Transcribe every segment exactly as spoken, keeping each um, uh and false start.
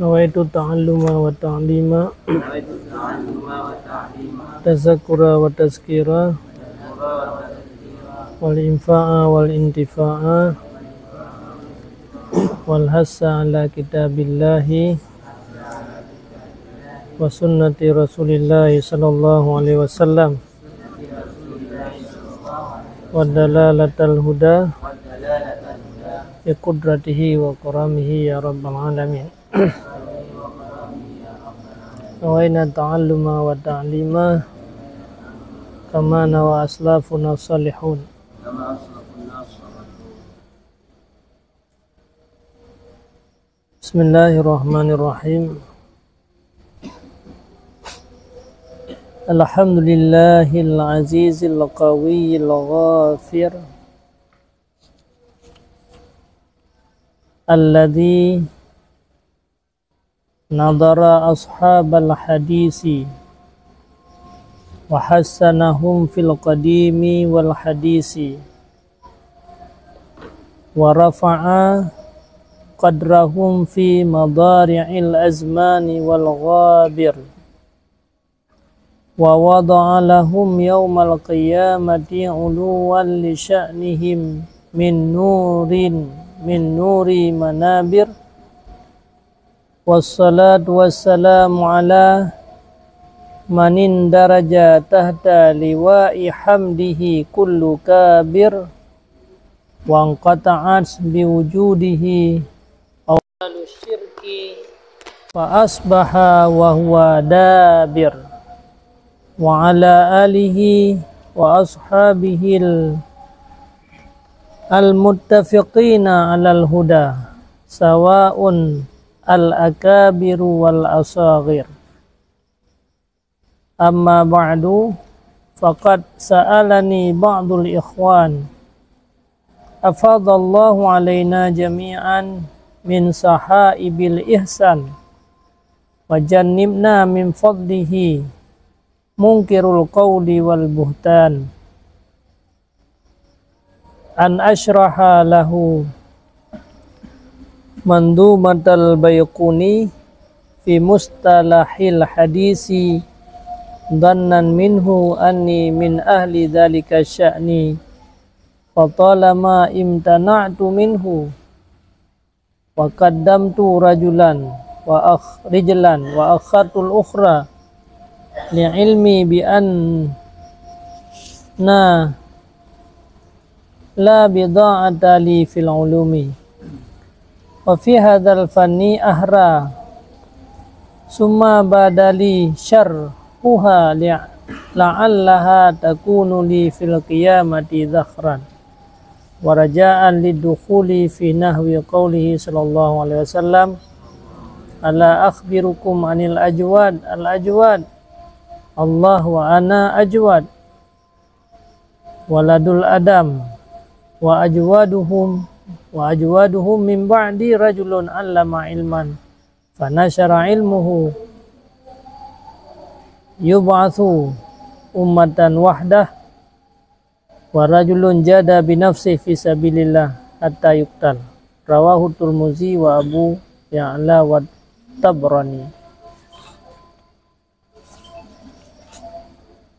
Nawaitu ta'alluma wa ta'lima, tazakkura wa tazkira, wal infa'a wal intifa'a, wal hassa ala kitabillahi wa sunnati Rasulillahi sallallahu alaihi wasallam, wa dalalatal huda bi qudratihi wa karamihi ya rabbal alamin. Nawaitu ta'alluma wa ta'lima kama nawa aslafuna salihun. Bismillahirrahmanirrahim. Alhamdulillahil azizil qawiyil ghafir, alladzi nadhara ashabal hadisi wa hassanahum fil qadimi wal hadisi, wa rafa'a qadrahum fi madari'il azmani wal ghabir, wa wada'a lahum yaumal qiyamati uluwan li sya'nihim min nurin, min nuri manabir. Wassalatu wassalamu ala manin daraja tahta liwa'i hamdihi kullu kabir, wa anqata'at biwujudihi awwalu syirki fa asbaha wa huwa dabir, wa ala alihi wa ashabihil al-muttafiqina alal huda, sawa'un al-akabiru wal asaghir. Amma ba'du, faqad sa'alani ba'dul ikhwan, afadallahu alaina jami'an min sahaibil ihsan, wa jannibna min fadlihi munkirul qawli wal buhtan, an asyraha lahu mandumatal Baiquni fi mustalahil hadisi, dhannan minhu anni min ahli dzalika sya'ni, fatalama imtana'tu minhu, wa qaddamtu rajulan wa akh-, rijlan wa akhartul ukhra, li ilmi bi anna la bidha'ata li fil ulumi, wa fi hadzal fanni ahra, summa badali syarhuha li, la'allaha takunu li fil qiyamati dhakhran, wa raja'an lidukhuli fi nahwi qaulihi sallallahu alaihi wasallam, ala akhbirukum anil ajwad, al ajwad, Allah wa ana ajwad, waladul adam, wa ajwaduhum, wa ajwaduhum min ba'di rajulun allama ilman, fa nasyara ilmuhu, yub'atsu ummatan wahdah, wa rajulun jada bi nafsihi fi sabilillah hatta yuqtal. Rawahu Tirmizi wa Abu Ya'la wa Tabrani.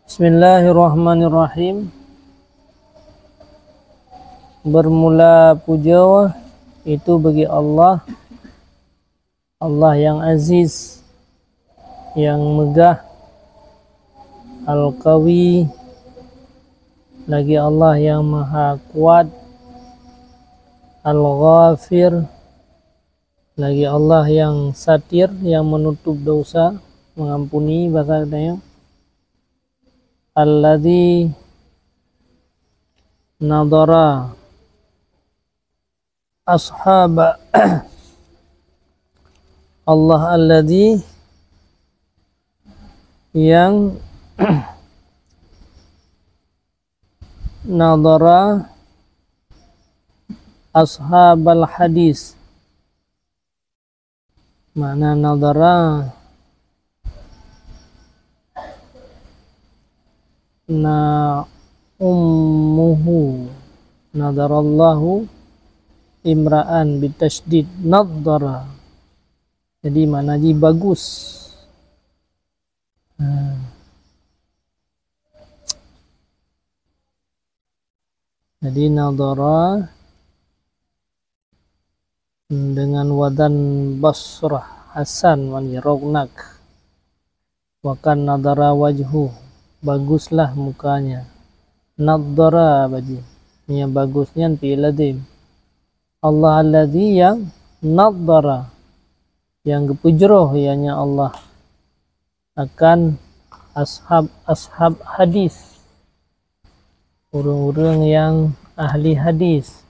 Bismillahirrahmanirrahim. Bermula puja itu bagi Allah, Allah yang aziz, yang megah, Al-Qawi, lagi Allah yang maha kuat, Al-Ghafir, lagi Allah yang satir, yang menutup dosa, mengampuni bahasa katanya. Alladzi nadhara ashaba, Allah alladzi yang nadhara ashabal hadis. Makna nadhara, na ummuhu, nadharallahu imra'an bitasydid nadhara. Jadi makna jih bagus. Ha. Jadi nadhara dengan wazan basrah hasan, mani rognak. Wa kan nadhara wajhu, baguslah mukanya. Nadhara bagi, nyang bagus nyan fi'il lazim. Allah alladzi yang nadhara, yang geupeujroh ianya Allah akan ashab-ashab hadis, ureuëng-ureuëng nyang ahli hadis.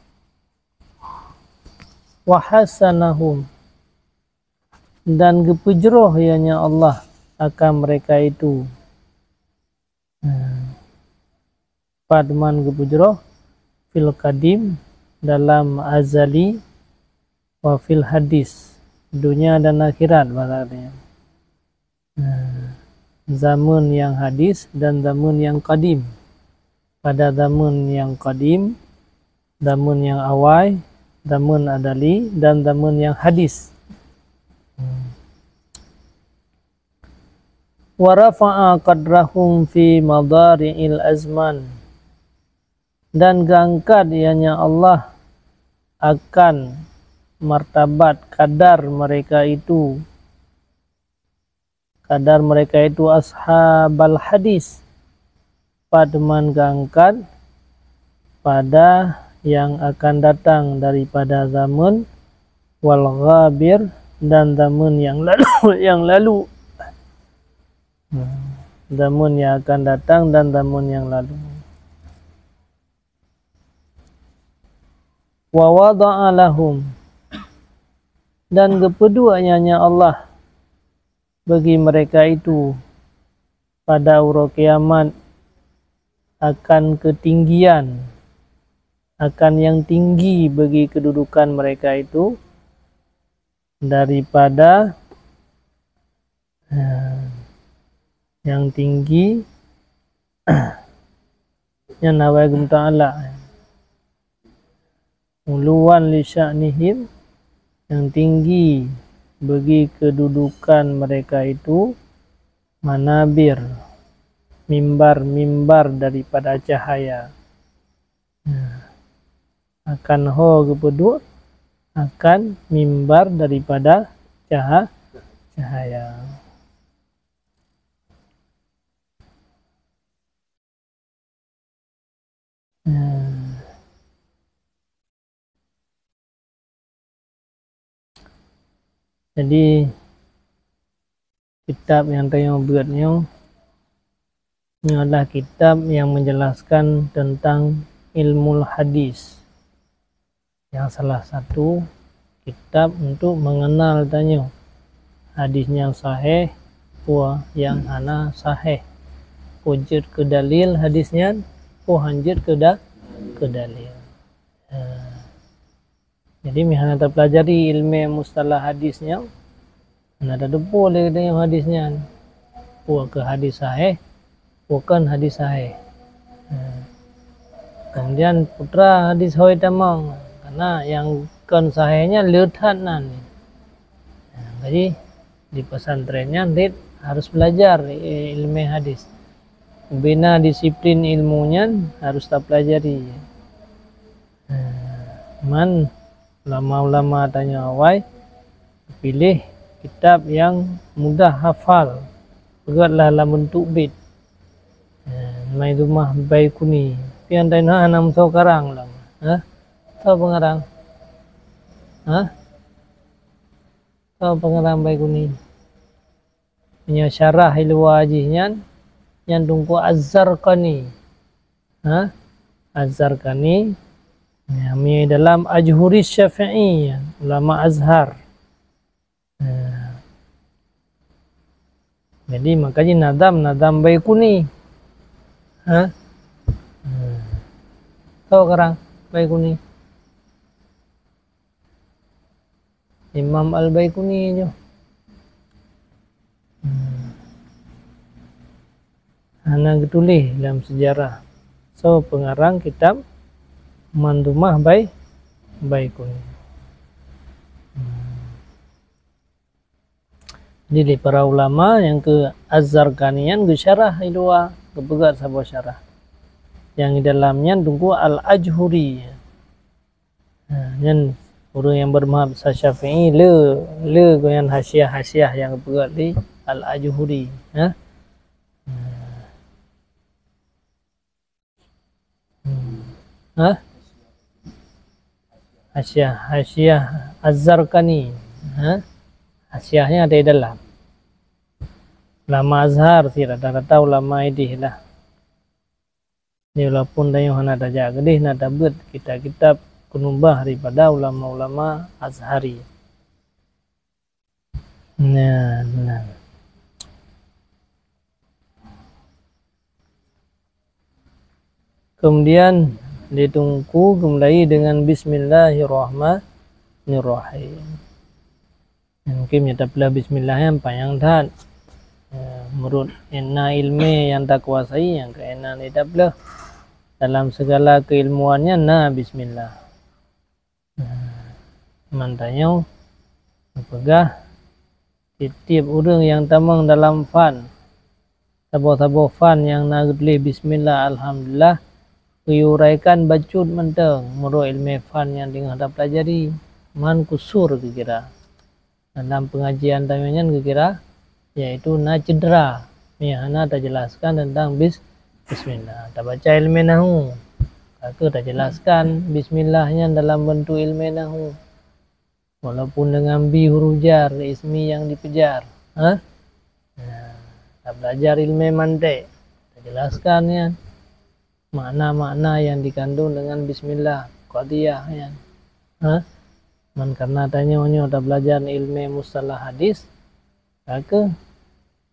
Wa hasanahum, dan geupeujroh ianya Allah akan mereka itu. Pat man geupeujroh, fil qadim, dalam azali, wa fil hadis, dunia dan akhirat, bahasa katanya. Zaman yang hadis dan zaman yang qadim. Pada zaman yang qadim, zaman yang awai, zaman azali, dan zaman yang hadis. Wa rafa'a qadrahum fi madari'il azman. Dan geuangkat ianya Allah akan martabat kadar mereka itu, kadar mereka itu ashabal hadis, pat man geuangkat pada yang akan datang daripada zaman wal ghabir, dan zaman yang lalu, yang lalu. Zaman yang akan datang dan zaman yang lalu. Wa wada'a lahum, dan geupeudua ianya Allah bagi mereka itu pada uroe kiamat akan keutinggian, akan yang tinggi bagi kedudukan mereka itu daripada, eh, yang tinggi, nyan awai geumeutanyoe. Uluwan li sya'nihim, yang tinggi bagi kedudukan mereka itu, manabir, mimbar-mimbar daripada cahaya. Nah, akan ho geupeuduek akan mimbar daripada caha-, cahaya. Nah. Jadi, kitab nyang tanyoe beuet nyoe, nyoe adalah kitab yang menjelaskan tentang ilmu hadis. Yang salah satu kitab untuk mengenal tanyoe hadis nyang sahih, peue nyang hana sahih, peue jeuet keu dalil hadis nyan, peue han jeuet keu da-, keu dalil. Eh, jadi, meuhana tapelajari ilmu mustalah hadis nyan, hana tateupeue lé geutanyoe hadis nyan, peue keuh hadis sahih, peue kon hadis sahih. Nah, kemudian putra hadis hôi tamong, karena nyang kon sahih nyan le that nan. Nah, jadi, di pesantren nyan rit harus belajar, eh, ilmu hadis. Bina disiplin ilmu nyan harus tapelajari. Nah, man ulama-ulama tanyoe awai piléh kitab nyang mudah hafal, peugét lah lam beuntuk bét. Nah, Manzumah Baiquni. Tapi nyang tanyoe hana meusoe karang lom. Hah? Soe peungarang? Hah? Soe peungarang Baiquni? Meunyoe syarah i luwa jih nyan, nyan Teungku Az-Zarqani. Ha? Az-Zarqani. Ya, meunyoe dalam Ajhuri Syafi'i, ulama Azhar. Ya. Jadi, makajih nazam, nazam Baiquni. Ha? Hmm. Soe karang Baiquni? Imam Al-Baiquni nyoe. Hmm. Hana geutuléh lam seujarah soe peungarang kitab Manzumah Bai-, Baiquni. Hmm. Jadi lé para ulama nyang keu Az-Zarkani nyan geusyarah di luwa, geupeugah saboh syarah. Nyang di dalam nyan Teungku Al-Ajhuri. Ha, nyan ureuëng nyang beureumaha Syafi'i le, le goh nyan hasiah-hasiah nyang geupeugah lé Al-Ajhuri. Ha? Ha? Hasiah, hasiah Az-Zarkani. Ha? Hasiahnya ada di dalam. Ulama Azhar sih rata-rata ulama idih lah. Ni walaupun tanyoe hana tajak keudeh na tabeuet kitab-kitab keunubah daripada ulama-ulama Azhari. Nah, nah. Kemudian di Teungku geumulai dengan Bismillahirrahmanirrahim. Mungkin meunyoe tapeuleueh bismillah nyan panyang that. Eh, meunurot na ileumèe nyang takuasai nyang keunan tapeuleueh. Dalam segala keilmuan nyan na bismillah. Nah, mantong nyoe geupeugah tiep-tiep ureuëng nyang tamong dalam fan, saboh-saboh fan nyang na geutuléh bismillah, alhamdulillah, geuuraikan bacut mantong meunurot ileumèe fan nyang teungoh tapeulajari, man kusur geukira. Dalam peungajian tanyoe nyan geukira, yaitu na cedera meunyoe hana tajeulaskan teuntang bis-, bismillah. Tabaca ileumèe nahu, ka kheueh tajeulaskan bismillah nyan dalam beuntuk ileumèe nahu. Walaupun deungon bi huruf jar, ismi nyang dipeujar. Ha? Nah, tabeulajar ileumèe mantek, tajeulaskan nyan. Makna-makna nyang dikandong deungon bismillah, qadhiyah nyan. Ha? Man karena tanyoe nyoe tabeulajar ileumèe mustalah hadis, ka kheueh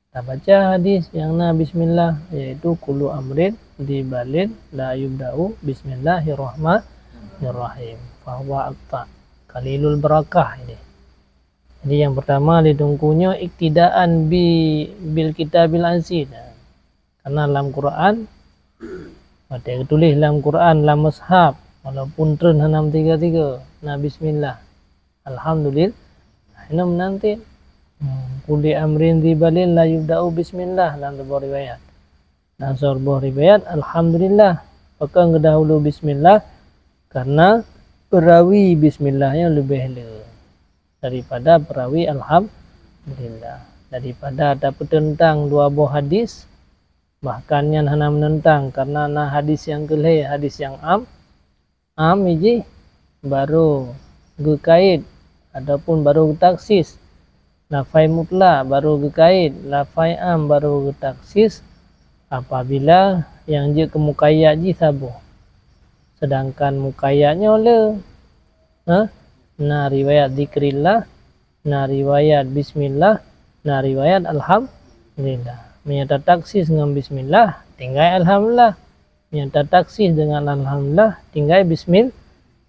tabaca hadis nyang na bismillah, yaitu kullu amrin dzi balin la yubda'u bismillahirrahmanirrahim, fahuwa aqta', qalilul barakah ini. Jadi nyang pertama di Teungku nyoe iktidaan bi, bil kitabil aziz. Karena lam Quran, watèe geutuléh lam Quran, lam mushaf, walaupun treun hana meusigoe-sigoe, na bismillah. Alhamdulillah. Nah, inoe meunan cit. Hmm, kullu amrin dzi balin la yubda'u bismillah lam saboh riwayat. Lam saboh riwayat, alhamdulillah. Pakon geudahulu bismillah? Karena peurawi bismillah nyan leubeh le daripada peurawi alhamdulillah. Daripada tapeuteuntang dua boh hadis, bahkan nyan hana meuneuntang, karena na hadis nyang keu lhèe, hadis nyang am, am jih, barô geukait ataupun barô geutakhsis. Lafai mutlak barô geukait, lafai am barô geutakhsis apabila nyang jeuet keu muqayyad jih saboh. Seudangkan muqayyad nyoe le, ha? Na riwayat zikrillah, na riwayat bismillah, na riwayat alhamdulillah. Meunyoe tatakhsis ngon bismillah, tinggai alhamdulillah. Meunyoe tatakhsis deungon alhamdulillah, tinggai bismil-,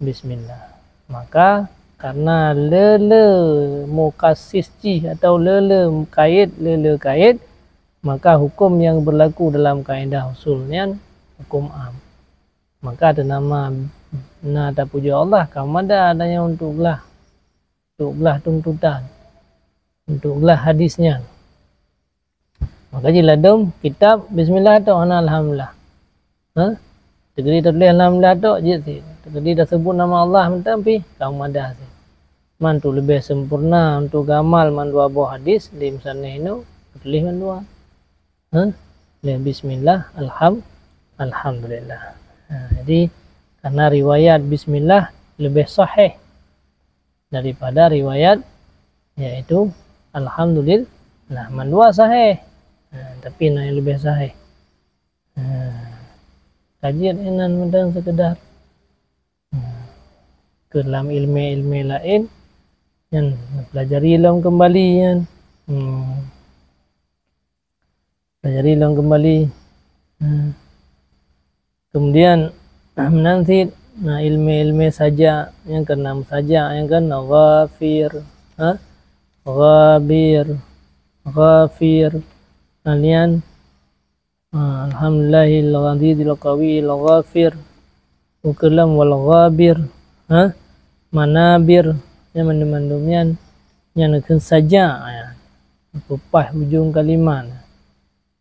bismillah. Maka, karena le-le mukhassis jih atau le-le kait, le-le kait, maka huköm nyang beurlaku dalam kaedah usul nyan huköm am. Maka teunama na tapujoe Allah, ka meumada tanyoe untuk glah, untuk glah tuntutan, untuk glah hadis nyan. Maka jiladôm kitab bismillah tok hana alhamdulillah. Ha? Teukeudi tatuléh alhamdulillah tok jeuet cit. Teukeudi taseubut nama Allah mantong pih ka meumada cit. Man untuk leubeh sempurna untuk geuamal mandua boh hadis di meusanéh nyoe tatuléh mandua. Ha? Lé bismillah, alham-, alhamdulillah. Ha, jadi karena riwayat bismillah leubeh sahih daripada riwayat, yaitu alhamdulillah. Mandua sahih. Ha, tapi na nyang leubeh sahih. Ha, kajian inan mantong sekedar. Ha, keu lam ilmu-ilmu laén nyan pelajari lom kembali nyan. Hmm. Pelajari lom kembali. Hmm. Kemudian, meunan cit na ilmu-ilmu saja, nyang keunan saja, nyang keunan ghafir, ha? Ghabir, ghafir. Kemudian, ha, alhamdulillahil azizil qawiyil ghafir. Ukeulom wal ghabir, ha? Manabir, nyan mandum-mandum nyan, nyan keunan saja, ya. Peupah ujong kalimat.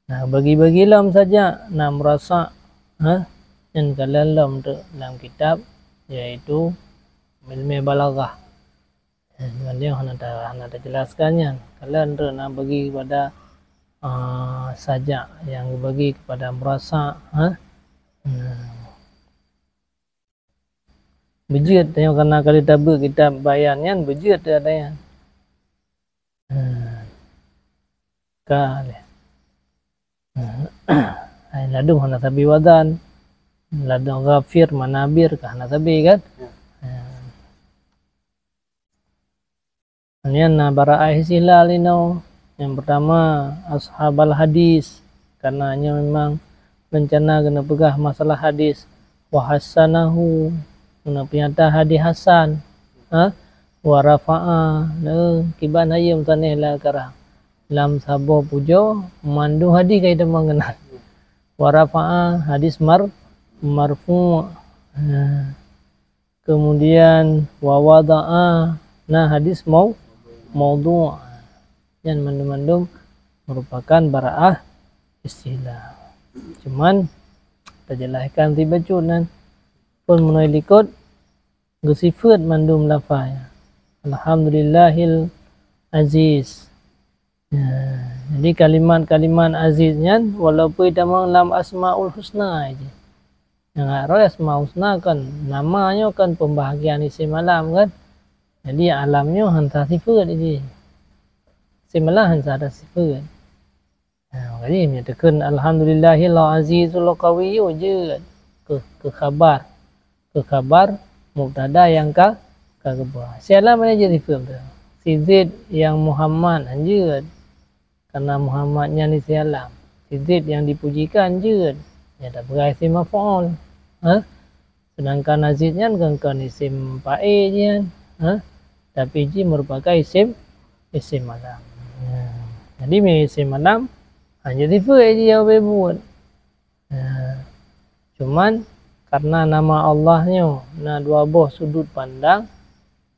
Nah, bagi-bagi lom sajak na meurasak, ha? Nyan kalon lom teuk lam kitab, yaitu ilmu balaghah. Nyan hana ta-, hana tajeulaskan nyan. Kalon teuk na bagi kepada, ah, sajak nyang bagi kepada meurasak, ha? Nah. Beujeuet tanyoe karena ka lheueh tabeuet kitab bayan nyan, beujeuet teuh ada nyan. Hmm. Ka lheueh. Hmm. Ai ladum hana sabe wazan. Ladum ghafir, manabir ka hana sabe kan? Ya. Hmm. Nyan na bara'ah istihlal inoe. Nyang pertama, ashabal hadis, karena nyoe memang rencana keuneuk peugah masalah hadis. Wa hasanahu, keuneuk peunyata hadis hasan. Ha? Wa rafa'a, neu, kiban hayeue meusanéh la karang. Lam saboh pujoe, mandum hadis ka itamong keunan. Wa rafa'a, hadis mar-, marfu'. Ha. Kemudian wa wada'a, na hadis mau-, maudhu'. Nyan mandum-mandum merupakan bara'ah istihlal. Cuman, tajelaskan sibacut nan. Pun meunoe likot, geusifeuet mandum lafai. Alhamdulillahil aziz. Nah, jadi kalimat-kalimat aziz nyan walaupun itamong lam Asmaul Husna aja. Nyang harôh Asmaul Husna kan nama nyoe kan pembahagian isim alam kan. Jadi alam nyoe han sah sifeuet jih. Isim alam han sah sifeuet. Nah, jadi meunyoe takheun alhamdulillahil azizul qawiyyu jeuet keu, keu khabar. Keu khabar mubtada nyang ka, ka geuba. Si alam hana jeuet sifeuet teuh. Si Zaid nyang Muhammad han jeuet. Karena Muhammad nyan isim alam. Si Zaid nyang dipujikan jeuet. Nyan tapeugah isim maf'ul. Ha? Sedangkan Aziz nyan kan, kan isim fa'il jih nyan. Ha? Tapi jih merupakan isim, isim alam. Ya. Jadi, meunyoe isim alam, hana jeuet sifeuet jih nyang ubé buet. Ya. Cuman, karena nama Allah nyoe na dua boh sudut pandang,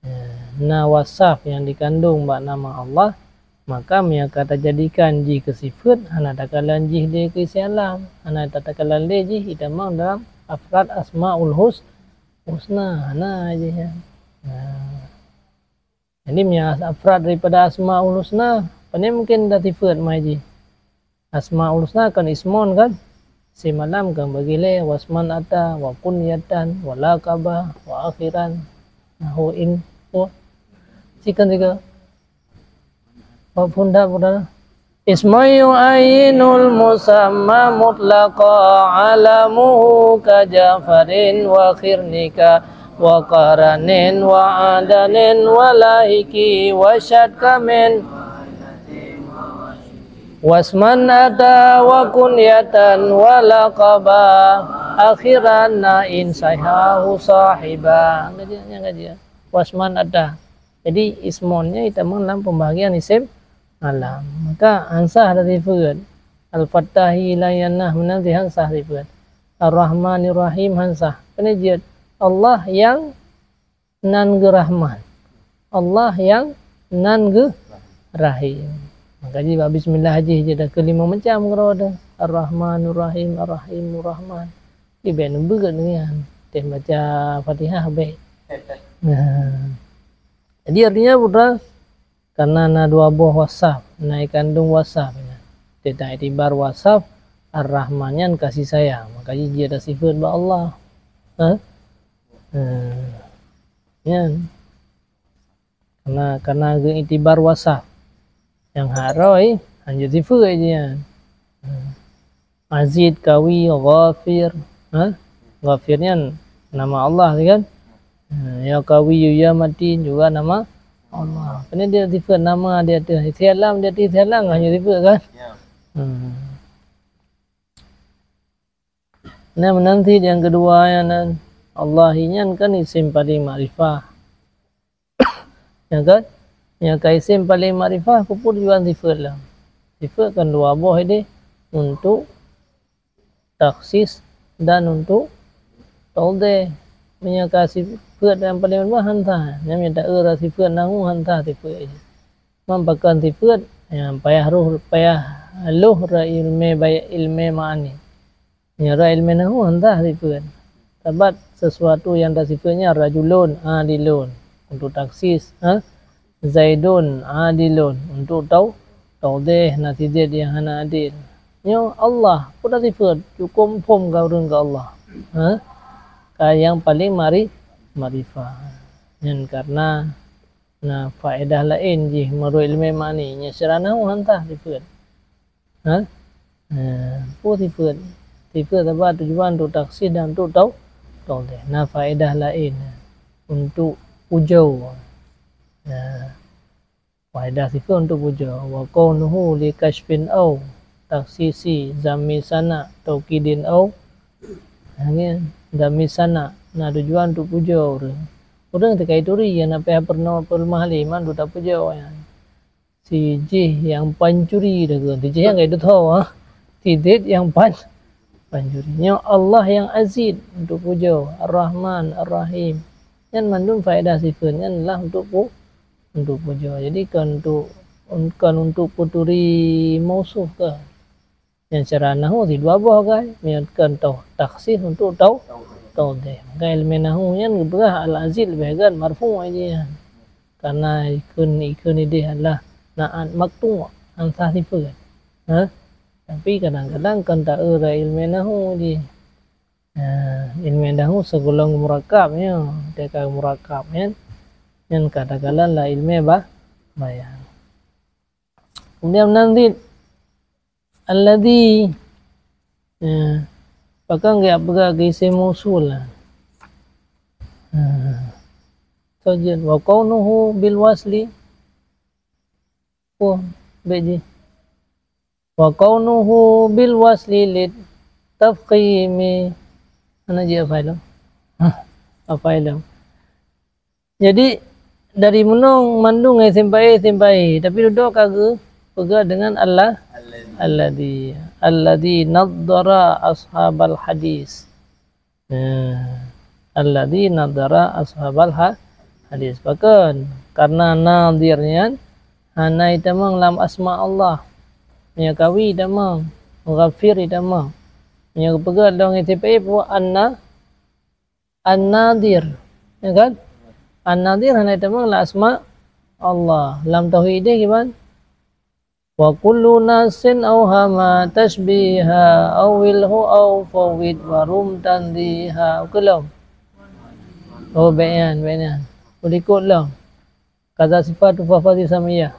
ya, na wasaf nyang dikandong bak nama Allah, maka meunyoe ka tajadikan jih keu sifeuet, hana takalon jih lé keu isim alam, hana takalon lé jih itamong dalam afrad Asmaul Hus-, Husna, hana jih nyan. Ya. Jadi, meunyoe as-, afrad daripada Asmaul Husna, pane mungkin tasifeuet mai jih. Asmaul Husna kan ismon kan? Isim alam kan bagi lé, wasman ata, wa kunyatan, wa laqaba, wa akhiran. Nahu in, tu. Sikan siga. Wa pun dak, pun dak. Ismu yu'ayyinul musamma mutlaqa alamuhu ka Ja'farin wa khirnika wa qaranin wa adanin wa lahiki wa syadkamin. Wasman ata wa kunyatan wa laqaba akhiran na in sahihahu sahiba. Ngaji, ngaji. Wasman ata. Jadi, ismon nyan itamong lam pembahagian isim alam. Maka, han sah tasifeuet. Al-Fattahi la yanah meunan han sah sifeuet. Ar-Rahmanir Rahim han sah. Pane jeuet Allah nyang nan geu Rahman. Allah nyang nan geu Rahim. Maka jih bak bismillah jih, jih dah keu limong macam keudroe teuh. Ar-Rahmanur Rahim, Ar-Rahimur Rahman. Di bèk neubeuet nyan. Teuh baca Fatihah bèk. Nah. Jadi artinya, putra, karena na dua boh wasaf, na ikandong wasaf nyan. Teuh taiktibar wasaf Ar-Rahman nyan kasih sayang, maka jih jeuet tasifeuet bak Allah. Ha? Ha. Nyan. Karena, karena geuiktibar wasaf. Nyang harôh, han jeuet sifeuet jih nyan. Ha. Aziz, Kawi, Ghafir. Ha? Ghafir nyan nama Allah kan? Ha, ya Kawi, ya Matin juga nama Allah. Kena dia sifeuet nama dia tu. Isim alam dia tu, isim alam kan dia sifeuet kan? Ya. Hmm. Nah, meunan cit nyang keudua nyan, Allah nyan kan isim paling makrifah. Ya kan? Nyang ka isim paling makrifah, keupeue tujuan sifeuet lom? Sifeuet kan dua boh idéh, untuk takhsis dan untuk taudhih. Meunyoe ka sifeuet nyang paling makrifah han sah, nyan meunyoe taeu sifeuet nahu han sah sifeuet. Man pakon sifeuet, Nyang payah roh, payah loh rot ileumèe bay-, ileumèe ma'ani. Nyoe rot ileumèe nahu han sah sifeuet. Sabab sesuatu nyang tasifeuet nyan rajulun adilun untuk takhsis, ha? Zaidun adilun untuk tau-, taudhih, na sidéh nyang hana adil. Nyoe Allah, peue tasifeuet, cukôp muphom ka ureueng keu Allah. Ha? Ka nyang paleng mari-, makrifah. Nyan karena na faedah laén jih meunurot ileumèe ma'ani, nyoe secara nahu han sah sifeuet. Ha? Ha, peue sifeuet? Sifeuet sabab tujuan untuk takhsis dan untuk tau-, taudhih. Na faedah laén untuk pujoe. Ha, faedah sifeuet untuk pujoe. Wa kaunuhu li kasyfin au takhsisi zammi sana taukidin au. Ha, nyan, zammi sana na tujuan untuk pujoe ureueng. Ureueng teuka turi nyang na payah peurunoe peuleumah lé mandum tapujoe nyan. Si jih nyang pancuri dah keu, si jih nyang kai dutoe, ha. Si dit nyang pan-, pancuri. Nyoe Allah nyang Aziz untuk pujoe, Ar-Rahman, Ar-Rahim. Nyan mandum faedah sifeuet nyan lah untuk pu-, untuk pujoe. Jadi kon untuk, kon untuk peuturi mausuf keu. Nyang secara nahu sidua boh kan, meunyoe kon tau takhsis untuk tau-, taudhih. Maka ileumèe nahu nyan geupeugah al-aziz leubeh gét marfu' jih nyan. Karena ikheun, ikheun idéh adalah na'at maqtu', han sah sifeuet. Ha? Tapi kadang-kadang kon taeu rot ileumèe nahu jih. Ha, ileumèe nahu sigohlom meurakab nyoe, teuka meurakab nyan, nyan kadang-kadang lam ileumèe ba-, bayan. Kemudian meunan cit, alladzi, ya, pakon geujak peugah keu isim mausul lah. Ha. Sajan, wa kaunuhu bil wasli. Oh, bèk jih. Wa kaunuhu bil wasli lit tafkhimi. Hana jih hafai lom. Hah, hafai lom. Jadi, dari meunong mandum ngon isim fa'il, isim fa'il. Tapi dudoe ka geupeugah deungon Allah, alladzi. Alladzi nadhara ashabal hadis. Nah, alladzi nadhara ashabal ha-, hadis. Pakon? Karena nadhir nyan hana itamong lam asma Allah. Meunyoe qawi itamong, mughafir itamong. Meunyoe geupeugah lom isim fa'il, anna An-Nadhir, ya kan? An-Nadhir hana itamong lam asma Allah. Lam tauhid deh kiban? Wa kullu nassin auhama tashbiha awilhu au fawwid wa rum tanziha. Ukeue lom. Oh, bèk nyan, bèk nyan. Ulikot lom. Kadza sifatu fa fadhis sam'iyah.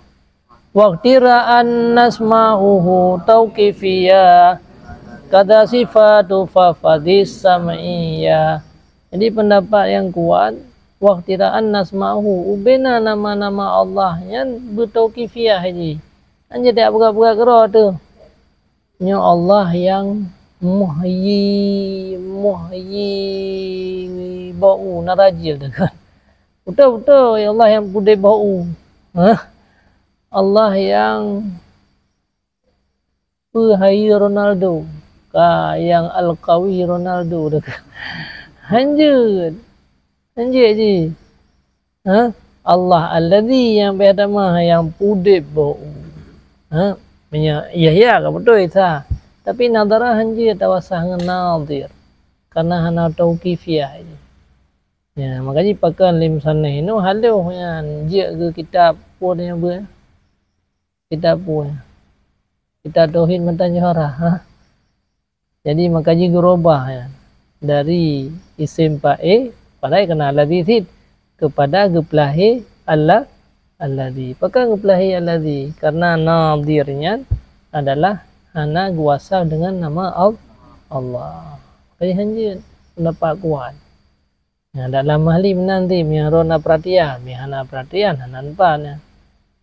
Waqtira'an nasma'uhu tauqifiyah. Kadza sifatu fa fadhis sam'iyah. Jadi, pendapat nyang kuat, waqtira'an nasma'uhu, ubena nama-nama Allah nyan beutauqifiyah jih. Hana jeuet tapeugah-peugah keudroe teuh. Nyoe Allah nyang muhyi, muhyi ba'u, na rajil teuh kan. Beutôi-beutôi Allah nyang pudeb ba'u. Hah? Allah nyang peuhayeue Ronaldo. Ka nyang Al-Qawi Ronaldo teuh kan. Hanjeuet. Hanjeuet jih. Ha? Allah Alladzi nyang pih tamah nyang pudeb ba'u. Ha? Meunyoe Yahya ka beutôi Isa. Tapi nadhara hanjeuet tawasah ngon nadhir. Karena hana tauqifiyah jih. Ya, maka jih pakon lé musannif nyoe halôh nyan jeuet keu kitab peue nyan beuh. Kitab peue? Kitab Tauhid Matan Johara, ha? Jadi, maka jih geurubah nyan dari isim fa'il, padahai keunan alladzi cit, keupada geupeulahé Allah, alladzi. Pakon geupeulahé alladzi? Karena nadhir nyan adalah hana geuwasaf deungon nama Al-, Allah. Maka jih hanjeuet, pendapat kuat. Nyang dak lam Mahli meunan cit, meunyoe droe na peuratian, meunyoe hana peuratian, hana teumpat nyan.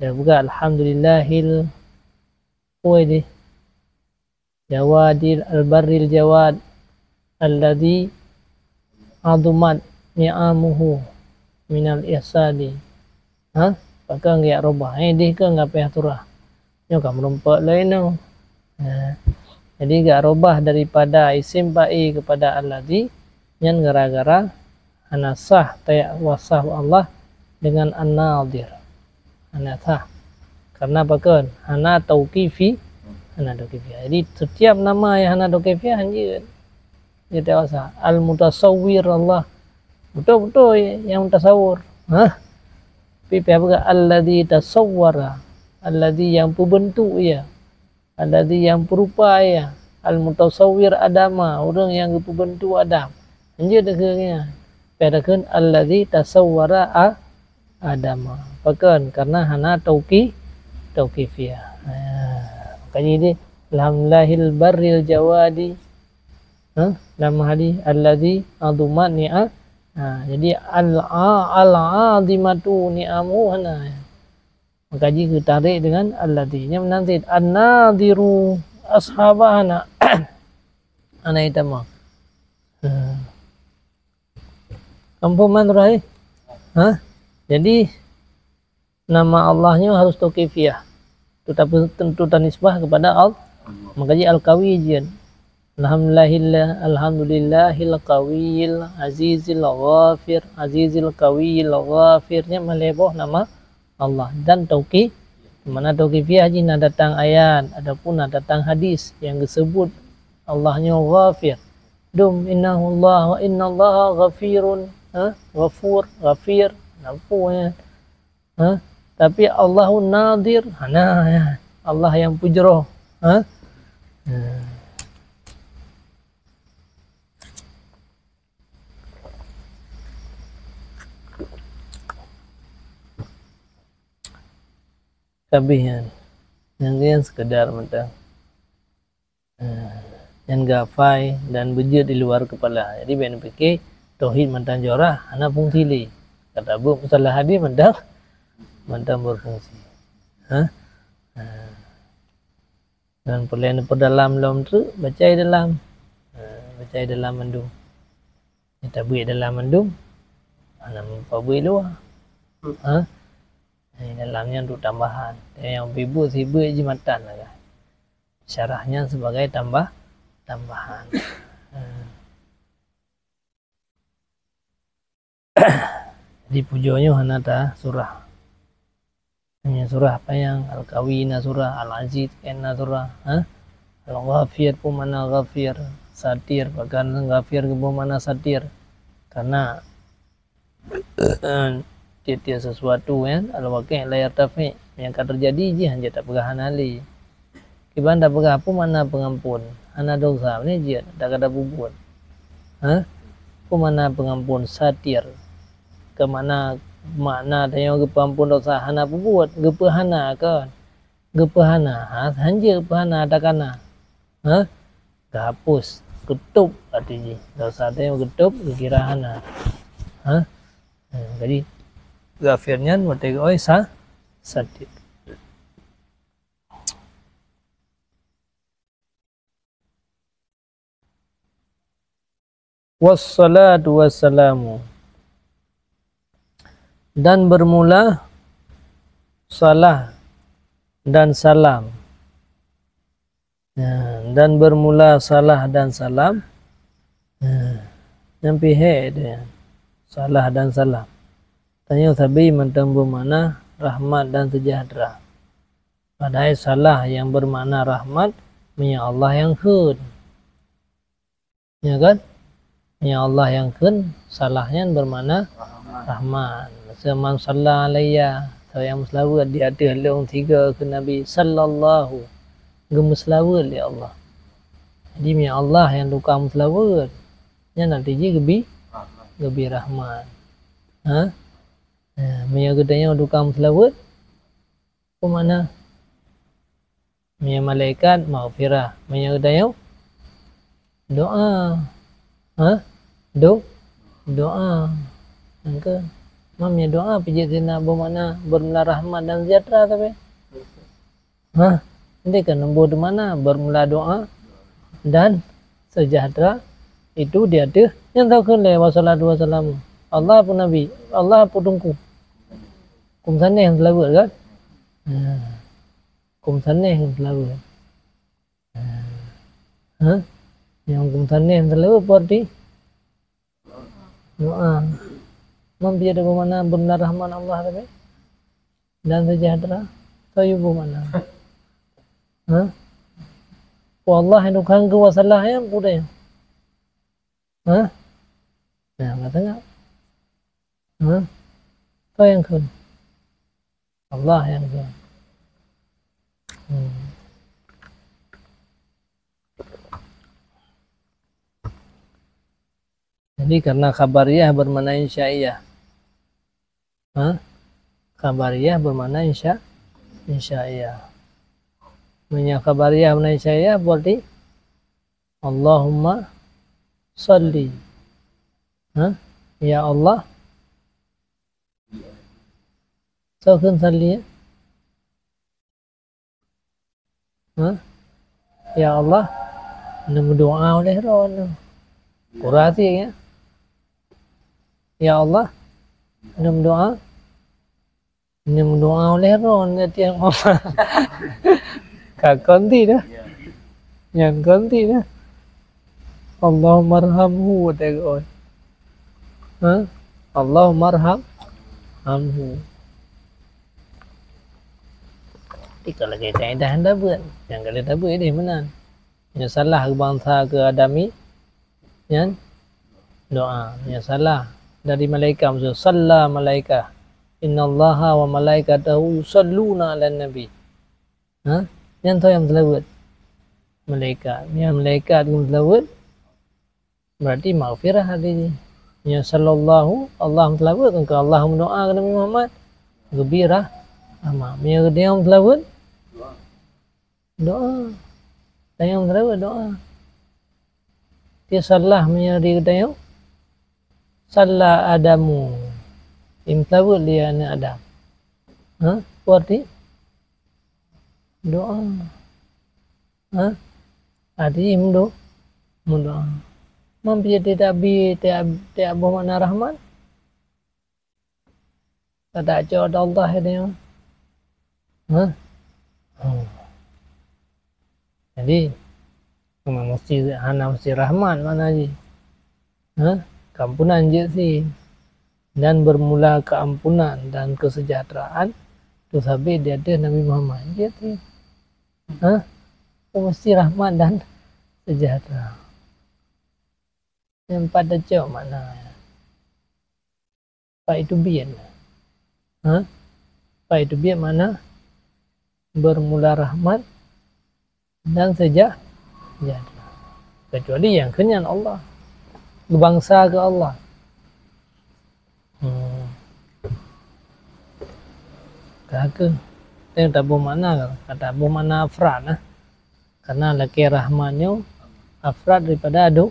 Dia buka alhamdulillahil, peue deh? Jawadil, al-barril jawad, alladzi azumat ni'amuhu minal ihsani. Ha? Pakon geujak rubah? Eh, deh keuh ngon payah turah. Nyoe ka meurumpok lom inoe. Ha. Jadi, geujak rubah daripada isim fa'il keupada alladzi, nyan gara-gara hana sah tajak wasaf Allah deungon an-nadhir. Hana sah. Karena pakon? Hana tauqifi-, hana tauqifiah. Jadi, setiap nama yang hana tauqifiah, hanjeuet. Jeuet tawasa. Al-Mutasawwir Allah. Betul-betul yang mutasawwir. Hah? Tapi pihak peugah, "Alladzi tasawwara." Alladzi yang peubentuk ia. Alladzi yang peurupa ia. Al-Mutasawwir Adama. Ureuëng nyang geupeubentuk Adam. Hanjeuet takheun nyan. Pihak takheun, "Alladzi tasawwara a-, Adama." Pakon? Karena hana tauqi-, tauqifiah. Ha. Makanya dia, "Lam lahil barril jawadi." Ha? Lam hadi, "Alladzi adumat ni'a." Ha. Jadi, al-a-, al-azimatu ni'amu hana. Maka jih geutarek dengan alladzi. Nyan meunan cit. An-nadhiru ashabah hana. Hana itamah. Ha. Ampun, man, Rai. Ha? Jadi, nama Allah nyoe harus tauqifiah. Teutab-, tentu tanisbah kepada Allah. Maka jih Al-Qawi jeuet. Alhamdulillah, alhamdulillahil qawiyil azizil ghafir, azizil qawiyil ghafir. Nyan malée boh nama Allah. Dan tauqi-, mana tauqifiah jih na datang ayat ataupun na datang hadis yang geusebut Allah nyoe Ghafir. Dum, innahu Allah wa innallaha ghafirun, ha? Ghafur, Ghafir. Nampu nyan. Ha? Tapi Allahun Nadhir, hana, ya. Allah yang peujroh. Ha? Ha. Habéh nyan. Nyang nyan sekedar mantong. Eh, nyang geuhafai dan beujeuet di luar keupala. Jadi, bèk neupike tauhid mantong jroh, hana fungsi lé. Ka tabeuet masalah hadis mantong, mantong beufungsi. Ha? Ha. Dan peureulèe neupeudalam lom treuk, baca i dalam. Ha, baca i dalam mandum. Nyang tabeuet dalam mandum, hana meupabuet luwa. Ha? Nyang dalam nyan untuk tambahan. Nyang pibeuet sibeuet jih matan lah kan. Syarah nyan sebagai tambah, tambahan. Ha. Jadi, pujoe nyoe hana ta surah. Hanya surah apa yang Al-Qawi na surah, Al-Aziz kan na surah, ha? Al-Ghafir pun mana Ghafir, Satir, bahkan Ghafir pun mana Satir. Karena eh, tiap-tiap sesuatu, ya, al-waqi' la yartafi', nyang ka teujadi jih hanjeuet tapeugah hana lé. Kiban tapeugah peue makna peungampôn, hana desya, meunan jeuet, tak ada peubuet. Ha? Peue makna peungampôn, satir. Keu makna, makna tanyoe geupeuampôn desya hana peubuet, geupeuhana kon. Geupeuhana, ha, hanjeuet geupeuhana takana. Ha? Geuhapus, geutôb arti jih. Desya tanyoe geutôb, geukira hana. Ha? Ha, jadi, Ghafir nyan watèe geuôi sa-, satir. Wassalatu wassalamu. Dan bermula salah dan salam. Ya, dan bermula salah dan salam. Ya, nyang pih hék dia. Salah dan salam. Tanyoe sabe mantong beumakna rahmat dan seujahteura. Padahai salah nyang beumakna rahmat, meunyoe Allah nyang kheun. Ya kan? Meunyoe Allah nyang kheun, salah nyan beumakna rahmat. Rahmat. Miseu, "Man shalla alayya", soe nyang meuseulaweuet di ateueh lôn sigoe kheun Nabi, sallallahu, geumeuseulaweuet lé Allah. Jadi, meunyoe Allah nyang tukang meuseulaweuet, nyan arti jih geubi, geubi rahmat. Ha? Ya, meunyoe geutanyoe tukang meuseulaweuet, peue makna? Meunyoe malaikat, maghfirah. Meunyoe geutanyoe, doa. Ha? Do-, doa. Nyang keu-, ma meunyoe doa pih jeuet sinan beumakna beureumula rahmat dan seujahteura sabe. Ha? Ndeh kan leumbôh di mana beureumula doa dan seujahteura itu di ateueh nyang teukeun lé wassalatu wassalamu. Allah peue Nabi, Allah peue Teungku. Huköm sanéh nyang seulaweuet kan? Ha. Huköm sanéh nyang seulaweuet. Ha? Nyang huköm sanéh nyang seulaweuet berarti doa. Memang dia ada bermakna benar rahmat Allah tapi dan sejahtera. Soe yue boh makna? Ha? Wallah nyang tukang keu wa sallah nyan peue deh? Ha? Nah, ka teuka. Ha? Soe nyang kheun? Allah nyang kheun. Hmm. Jadi, karena khabariyah bermakna insya'iyah. Ha? Khabariyah bermakna insya-, insya'iyah. Meunyoe khabariyah bermakna insya'iyah, berarti Allahumma salli. Ha? Ya Allah. Soe kheun salli, ya? Ha? Ya Allah, neumeudoa uleh droeneuh. Kurasi, ya. Ya Allah, neumeudoa, neumeudoa uleh droeneuh, tiang mama. Ka konti dah. Nyang konti dah. Allahummarhamhu, watée geuôn. Ha? Allahummarham, hamhu. Tapi ka lagée kaedah nyang tabeuet, nyang ka lheueh tabeuet deh meunan. Meunyoe salah keu bansa keu adami, nyan doa. Meunyoe salah dari malaikat, miseue, "Shalla malaikah, innallaha wa malaikatahu yusalluna 'alan nabi." Ha? Nyan toh nyang meuseulaweuet? Malaikat. Meunyoe malaikat nyang meuseulaweuet, berarti maghfirah hati jih. Meunyoe sallallahu, Allah meuseulaweuet, kan keu Allah meudoa keu Nabi Muhammad, geubri rah-, rahmat. Meunyoe geutanyoe meuseulaweuet, doa. Tanyoe meuseulaweuet, doa. Ti salah meunyoe di geutanyoe, salla Adamu, imeuseulaweuet lé aneuëk Adam. Ha? Peue arti? Doa. Ha? Arti meudo-, meudoa. Mam pih tieb-tieb, tieb-tieb boh makna rahmat. Ka tacok Allah nyoe. Ha? Oh. Jadi, memang mesti, hana mesti rahmat makna jih. Ha? Keampunan jeuet sie. Dan bermula keampunan dan kesejahteraan tu sabé di ateueh Nabi Muhammad. Jeuet sie. Ha? Mesti rahmat dan sejahtera. Nyang pat tacok makna. Pat teubiet. Ha? Pat teubiet makna bermula rahmat dan sejah-, sejahtera. Kecuali nyang kheun nyan Allah. Geubangsa keu Allah. Hmm. Ka kheueh. Teuh taboh makna, ka taboh makna afrad, nah. Karena lakée rahmat nyoe afrad daripada ado-,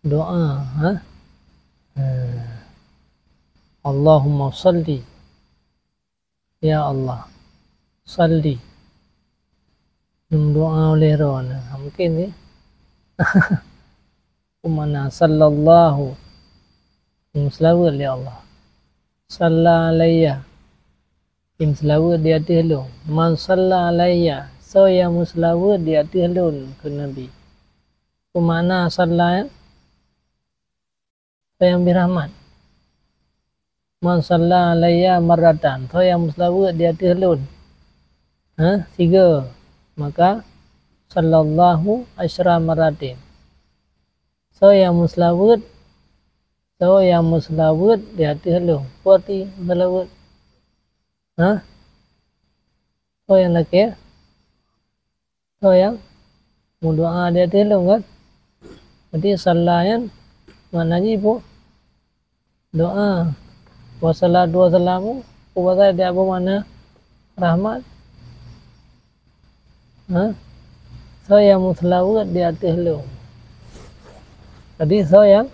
doa, ha? Ha. Allahumma salli. Ya Allah, salli. Neumeudoa uleh droeneuh. Ha, mungkin sih. Peue makna sallallahu? Meuseulaweuet lé Allah. Salla alayya. Imeuseulaweuet di ateueh lôn. Man salla alayya, soe nyang meuseulaweuet di ateueh lôn, kheun Nabi. Peue makna salla nyan? Soe nyang bri rahmat? Man salla alayya marratan, soe nyang meuseulaweuet di ateueh lôn, ha, sigoe, maka sallallahu asyra marratin. Soe nyang meuseulaweuet, soe nyang meuseulaweuet di ateueh lôn. Peue arti meuseulaweuet? Ha? Soe nyang lakée? Soe nyang meudoa di ateueh lôn, kan? Berarti salla nyan makna jih peue? Doa. Wassalatu wassalamu, peue bahasa di ateueh makna rahmat? Ha? Soe nyang meuseulaweuet di ateueh lôn. Jadi, soe nyang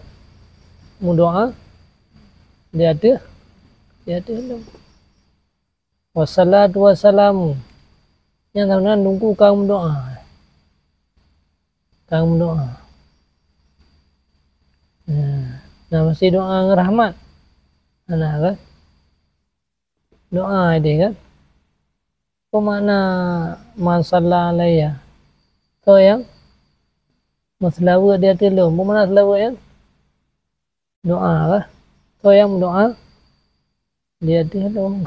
meudoa di ateueh, di ateueh lôn. Wassalatu wassalamu. Nyang sabeuna Teungku ka meudoa. Ka meudoa. Nah, nah, meusti doa ngon rahmat. Nah, kan? Doa ideh, kan? Peue makna man salla alayya? Soe nyang meuseulaweuet di ateueh lôn? Peue makna seulaweuet nyan? Doa lah. Soe nyang meudoa di ateueh lôn?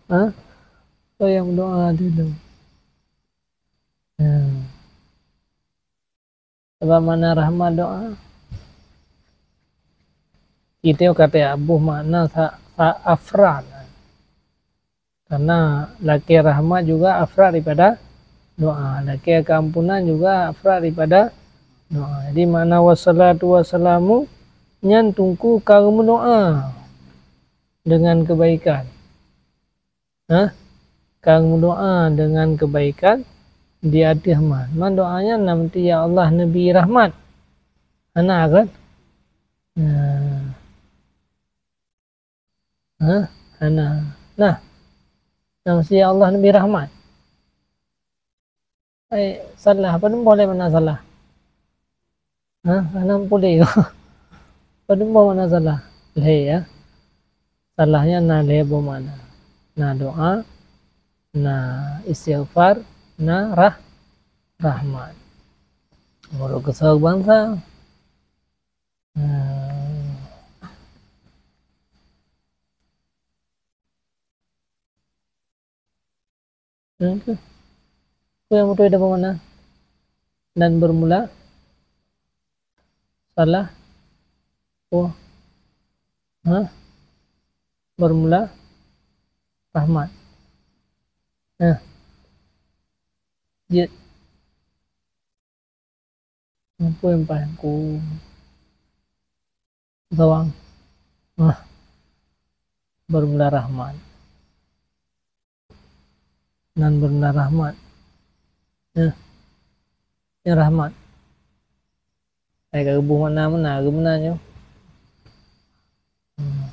Ha? Soe nyang meudoa di lôn? Nah. Sabab makna rahmat doa, kita kata boh makna sa-, sa-, afrad. Karena lakée rahmat juga afrad daripada doa, lakée keampunan juga afrad daripada doa. Jadi makna wassalatu wassalamu nyan Teungku ka meudoa dengan kebaikan. Hah? Ka meudoa dengan kebaikan di ateueh man. Man doa nyan na meuti, "Ya Allah, neubri rahmat." Hana kan? Nah. Hah? Hana. Nah. Na meusti, "Ya Allah, neubri rahmat." Ai, salah. Padum boh lé makna salah? Hah? Hana puléh. Padum boh makna salah? Lhée, ya. Salah nyan na lhée boh makna. Na doa, na istighfar, na rah-, rahmat. Meunurot keusoe bansa. Hmm. Oke. Peue nyang beutôi dan peue makna? Dan bermula salah. Oh. Hah? Bermula rahmat. Nah. Jeuet. Peue nyang paih ku sawang? Hah. Bermula rahmat. Nan bermula rahmat. Nah. Nyang rahmat. Hai ka geuboh makna meunan, geuh meunan nyoe. Hmm.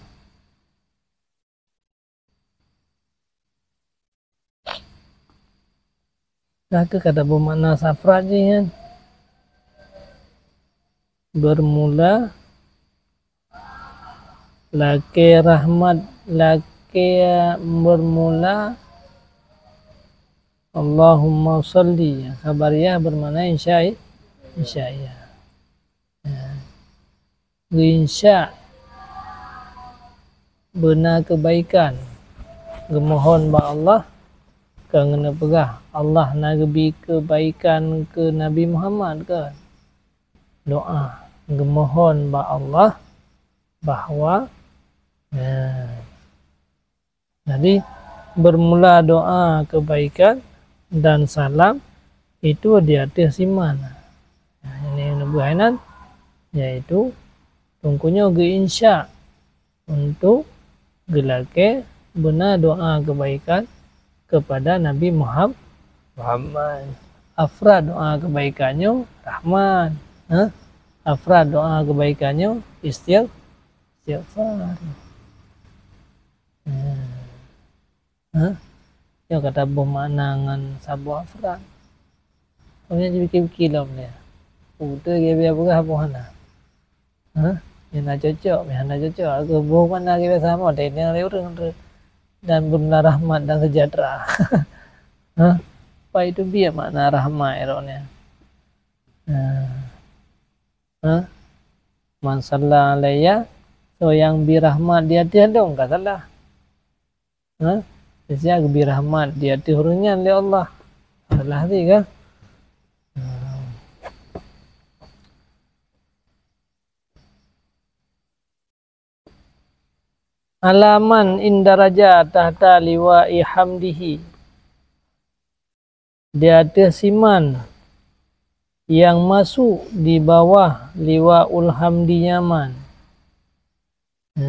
Nah, keu ka taboh makna safrat jih nyan. Bermula lakée rahmat, lakée bermula Allahumma shalli. Khabariyah bermakna insya, insya'iyah. Ya. Geuinsya beuna keubaikan, geumohon bak Allah, ka geuneuk peugah Allah na geubri keubaikan keu Nabi Muhammad, kan? Doa, geumohon bak Allah bahwa, nah, jadi, bermula doa kebaikan dan salam itu di ateueh siman. Nah, ini neubuah inan, yaitu Teungku nyoe geuinsya untuk geulakée beuna doa kebaikan kepada Nabi Muham-, Muhammad. Afrad doa kebaikan nyoe Rahman. Hah? Afrad doa kebaikan nyoe istigh-, istighfar. Hah? Nyoe ka taboh makna ngon saboh afrad. Awaknyan jipike-pike lom lé. Beutôi geubri peugah boh hana. Hah? Nyang na cocok, nyang hana cocok. Aku boh makna geubri sama, teuinong lé ureueng tu. Dan beuna rahmat dan sejahtera. Hah? Pai tu biet makna rahmat ero nyan. Hah? Hah? Man shalla alayya, soe nyang bi rahmat di ateueh lôn, ka salah. Ha? Siat geubri rahmat di ateueh ureueng nyan lé Allah. Salah sit kan? Ha. Ala man indaraja tahta liwa'i hamdihi. Di ateueh siman nyang masuk di bawah liwa'ul hamdi nyan. Ha,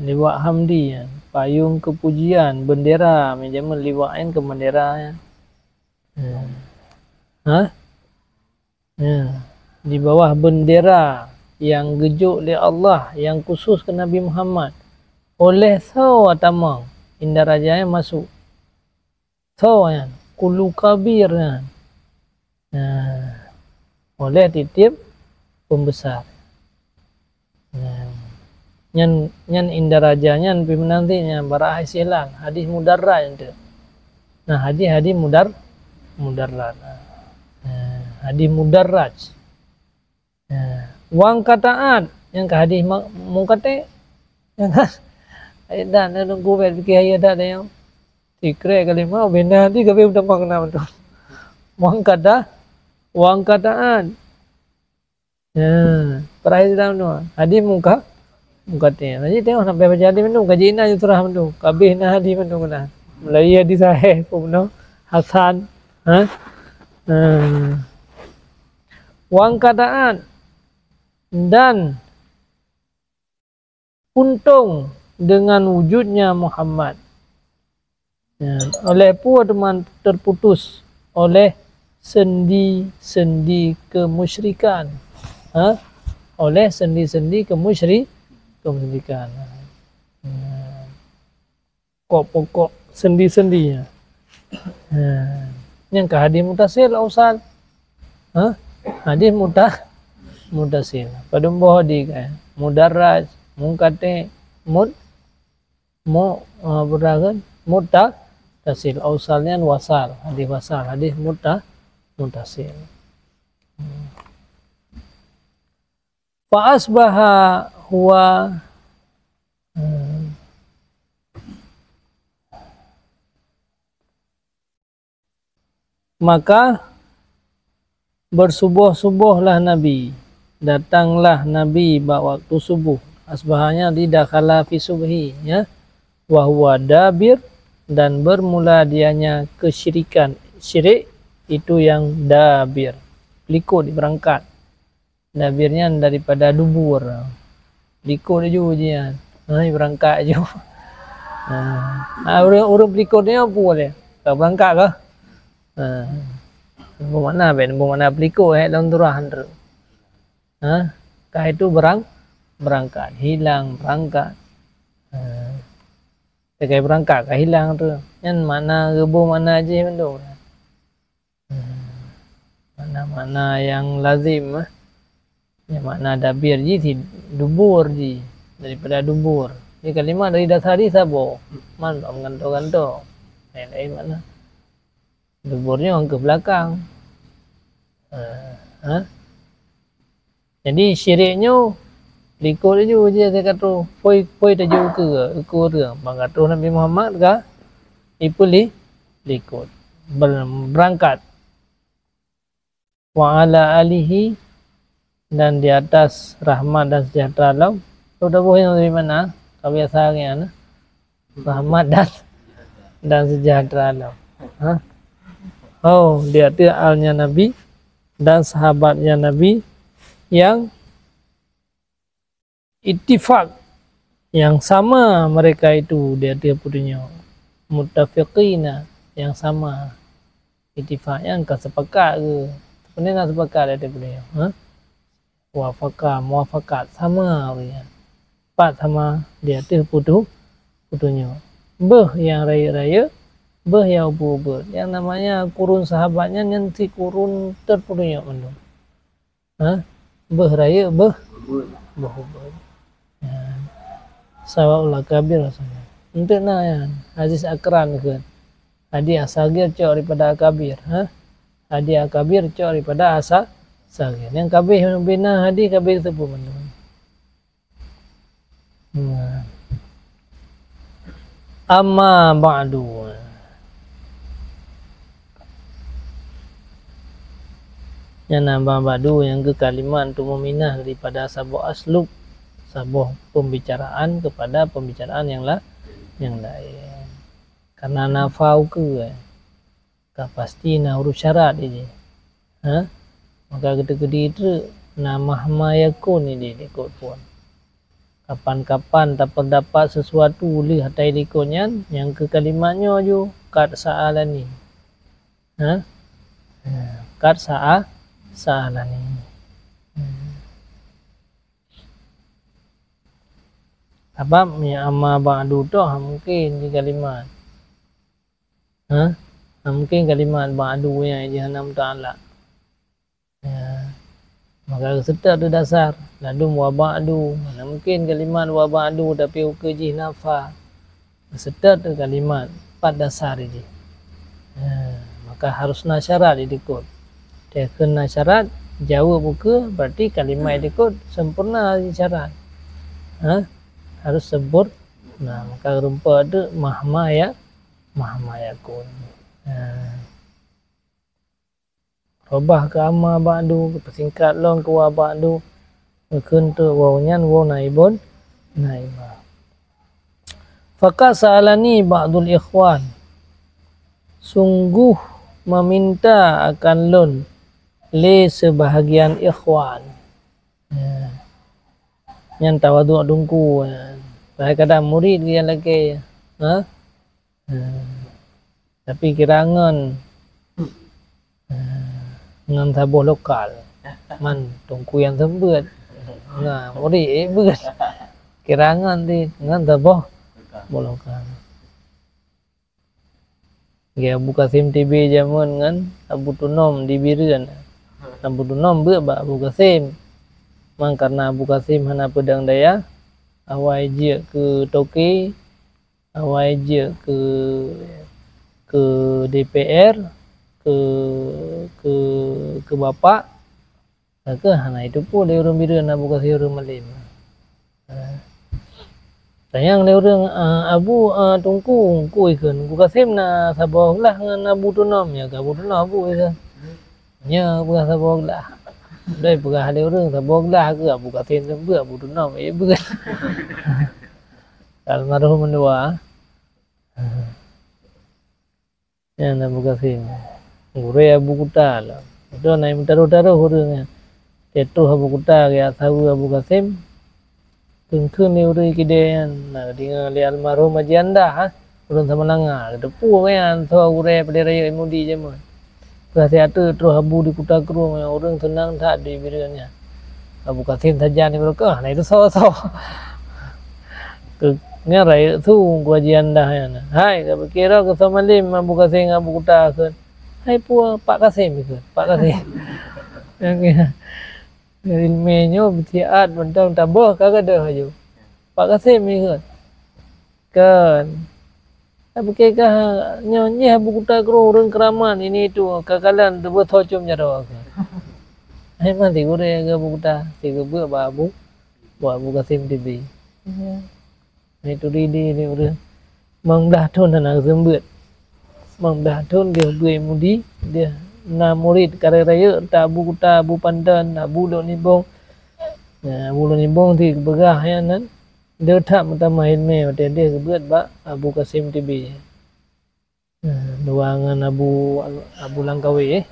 liwa' hamdi, payong keupujian, beundera, meunyo jameun liwa' nyan keu beundera nyan. Ha? Ha? Ha, di bawah beundera nyang geujok lé Allah, nyang khusos keu Nabi Muhammad. Oleh soe tamong indaraja nyan masuk? Soe nyan? Ulu kabir nyan. Nah, oleh tieb-tieb pembesar. Nah, nyan, nyan indaraja nyan pih meunan sit nyan, bara hadis istilah, hadis mudarraj nyan tu. Nah, hadis, hadis mudar-, mudarraj. Nah, hadis mudarraj. Nah, wang kataat nyang ka hadis ma-, mungkate. Nyang ka, ayat dah, na nunggu bet pikir ayat dah, dah nyoe. Sikrek kalimah, ubena di gabe utamang na mandum. Wangkata, wangkataan. Ya, peurahai sidang dua. Hadis muka, muka tengah. Jadi tengok sampai baca hadis mandum, kaji na ju surah mandum. Kabeh na hadis mandum na. Mulai hadis sahih, pun na hasan. Ha? Ha. Wangkataan dan untông dengan wujudnya Muhammad. Ya, oleh peue teuma terputus? Oleh sendi-sendi kemusyrikan. Ha? Oleh sendi-sendi kemusyri-, kemusyrikan. Ya. Pokok-pokok sendi-sendi. Ya. Nyang ka hadis mutasil, ausal. Ha? Hadis muta-, mutasil. Padum boh hadis ka. Mudarraj, munqati', mut-, mu-, ah, apa dah kan? Muta-, tasil. Ausal nyan wasal. Hadis wasal. Hadis muta-, mutasil. Fa asbaha huwa, hmm. Maka bersuboh-subohlah Nabi, datanglah Nabi bak waktu subuh. Asbahanya di dakhala fi subhi, ya. Wa huwa dabir, dan bermula dianya kesyirikan. Syirik itu yang dabir. Likot, berangkat. Dabir nyan daripada dubur. Likot laju jih nyan. Ha, berangkat laju. Ha. Ha, ureueng, ureueng pelikot nyoe peue lé? Ka berangkat kah? Ha. Beu makna ben, beu makna pelikot, eh, lôn turah han treuk. Ha? Ka itu berang-, berangkat, hilang, berangkat. Ha. Tegai berangkat ka hilang tu. Nyan makna geubeu makna jih mandum. Makna-makna nyang lazim, eh. Nyang makna dabir jih si dubur jih, daripada dubur. Jadi kalimat dari dasar jih saboh, man bak meugantoe-gantoe. Laén-laén makna. Dubur nyoe ke belakang. Ha, ha. Jadi syirik nyoe likot laju jih teuka troh. Phôi, phôi taju ukeue, ukeue ureueng. Bang ka troh Nabi Muhammad ka ipeuli-, likot. Ber-, berangkat. Wa ala alihi, dan di atas rahmat dan sejahtera lom. Lu dah boh nyang dari mana? Ka biasa nyan. Rahmat dan, dan sejahtera lom. Ha? Oh, di ateueh alnya Nabi dan sahabatnya Nabi yang ittifaq, yang sama mereka itu di ateueh peudunya. Muttafiqina, yang sama. Ittifaq nyan ka sepakat ke? Sebenarnya na sepakat di ateueh peudunya. Ha? Wafaqa, muwafaqat, sama ureueng nyan. Pat sama di ateueh peudu-, peudunya. Beuh nyang rayeuk-rayeuk, beuh nyang ubit-ubit. Yang namanya kurun sahabat nyan, nyan si kurun terpeudunya mandum. Ha? Beuh rayeuk, beuh, beuh ubit. Ya. Sawaul akabir rasanya. Enteuk na nyan, hadis akran kheun. Hadis asagir cok daripada akabir, ha? Hadis akabir cok daripada asa-, asagir. Nyang kabeh bina hadis kabeh teupeu mandum. Nah. Amma ba'du. Nyan amma ba'du nyang keu kalimat untuk meminah daripada saboh aslub, saboh pembicaraan kepada pembicaraan yang la-, yang lain. Karena nafa ukeue, ka pasti na huruf syarat di jih. Ha? Maka geuteuk-geuteuk na mahma yakun di jih likot phon. Kapan-kapan tapeurdapat sesuatu lheueh hatai likot nyan, nyang keu kalimat nyoe ju, qad sa'alani. Ha? Ha, qad sa'a-, sa'alani. Hmm. Sabab nyang amma ba'du toh mungken di kalimat. Ha? Hana mungken kalimat ba'du nyang jih hana muta'allaq. Ya. Maka geuseutôt di dasar, ladum wa ba'du. Hana mungken kalimat wa ba'du, tapi ukeue jih nafa. Geuseutôt di kalimat, pat dasar jih. Ya. Maka harus na syarat di likot. Teukheun na syarat, jaweueb ukeue, berarti kalimat di likot sempurna jih syarat. Ha? Harus sempur-, Nah, maka rumpok tu mahma ya, Mahma yakun. Nah. Robah keu amma ba'du, geupeusingkat lom keu wa ba'du, geukheun teuk waw nyan waw naibun, naibah. Faqad sa'alani ba'dul ikhwan, sungguh meminta akan lôn lé seubahagian ikhwan. Ya. Nyan tawaduk dungku, ya. Bahai kadang murit geuh nyang lakée, ha? Ya. Tapi kira ngon, ya, ngon saboh lokal. Man teungku nyang seumeubeuet. Nah, murit, eh, beuet. Kira ngon di, ngon saboh, saboh lokal. Geuh Abu Kasim T B jameun ngon Abu Tunom di Bireuen. Abu Tunom beuet bak Abu Kasim. Man kareuna Abu Kasim hana peudong daya, awai jeuet keu toke, awai jeuet keu, keu D P R, keu, keu, keu bapak. Ka keuh hana jiteupeue lé ureuëng Bireuen Abu Kasim ureuëng malém. Tanyong lé ureuëng, "Ah, Abu, ah, Teungku, Teungku," ikheun, "Abu Kasim na saboh glah ngon Abu Tunom." "Ya, keu Abu Tunom, Abu," ikheun. "Nyoe peugah saboh glah." Dai peugah lé ureuëng saboh glah keu Abu Kasim seumeubeuet, Abu Tunom, eh, beuet. Almarhum meunoe. Nyan Abu Kasim. Gurée Abu Kuta lom. Itu na meutaroh-taroh ureuëng nyan. Teutroh Abu Kuta geujak saweue Abu Kasim. Kheun-kheun lé ureuëng kidée nyan. Na deungoe lé almarhum Haji Andah, ha. Ureuëng Samalanga. Geuteupeue nyan soe gurée Peureulée Rayeuk Mudi jameun. Peugah siat teuk troh Abu di Kuta Krueng nyan, ureuëng seunang that di Bireuen nyan. Abu Kasim sajan di Meureukoh, na itu soe-soe. Keu nyan rayeuk su Teungku Haji Andah nyan. "Hai, ka piké droe keu soe malém Abu Kasim ngon Abu Kuta," kheun. "Hai, peue Pak Kasim," kheun. "Pak Kasim." Nyan keuh. Ileumèe nyoe beusiat mantong taböh ka gadôh laju. "Pak Kasim," kheun. Kan. Tapi keu kah nyoe nyeh Abu Kuta Krueng ureuëng keuramat ini itu, ka kalon teubeutôi com jaroe. Hai mati gurée keu Abu Kuta, si geubeuet bak Abu, bak Abu Kasim T B. Ya. Itu di, di, di ureuëng. Limong blaih thon hana geuseumeubeuet. Limong blaih thon geuh beuet mudi, dia na murit kareh rayeuk, ta Abu Kuta, Abu Panton, Abu Lôn Nibong. Ya, Abu Lôn Nibong si geupeugah nyan nan. Deuh that meutamah ileumèe watèe deuh geubeuet bak Abu Kasim T B. Nah, dua ngon Abu, Abu Langkawi, eh.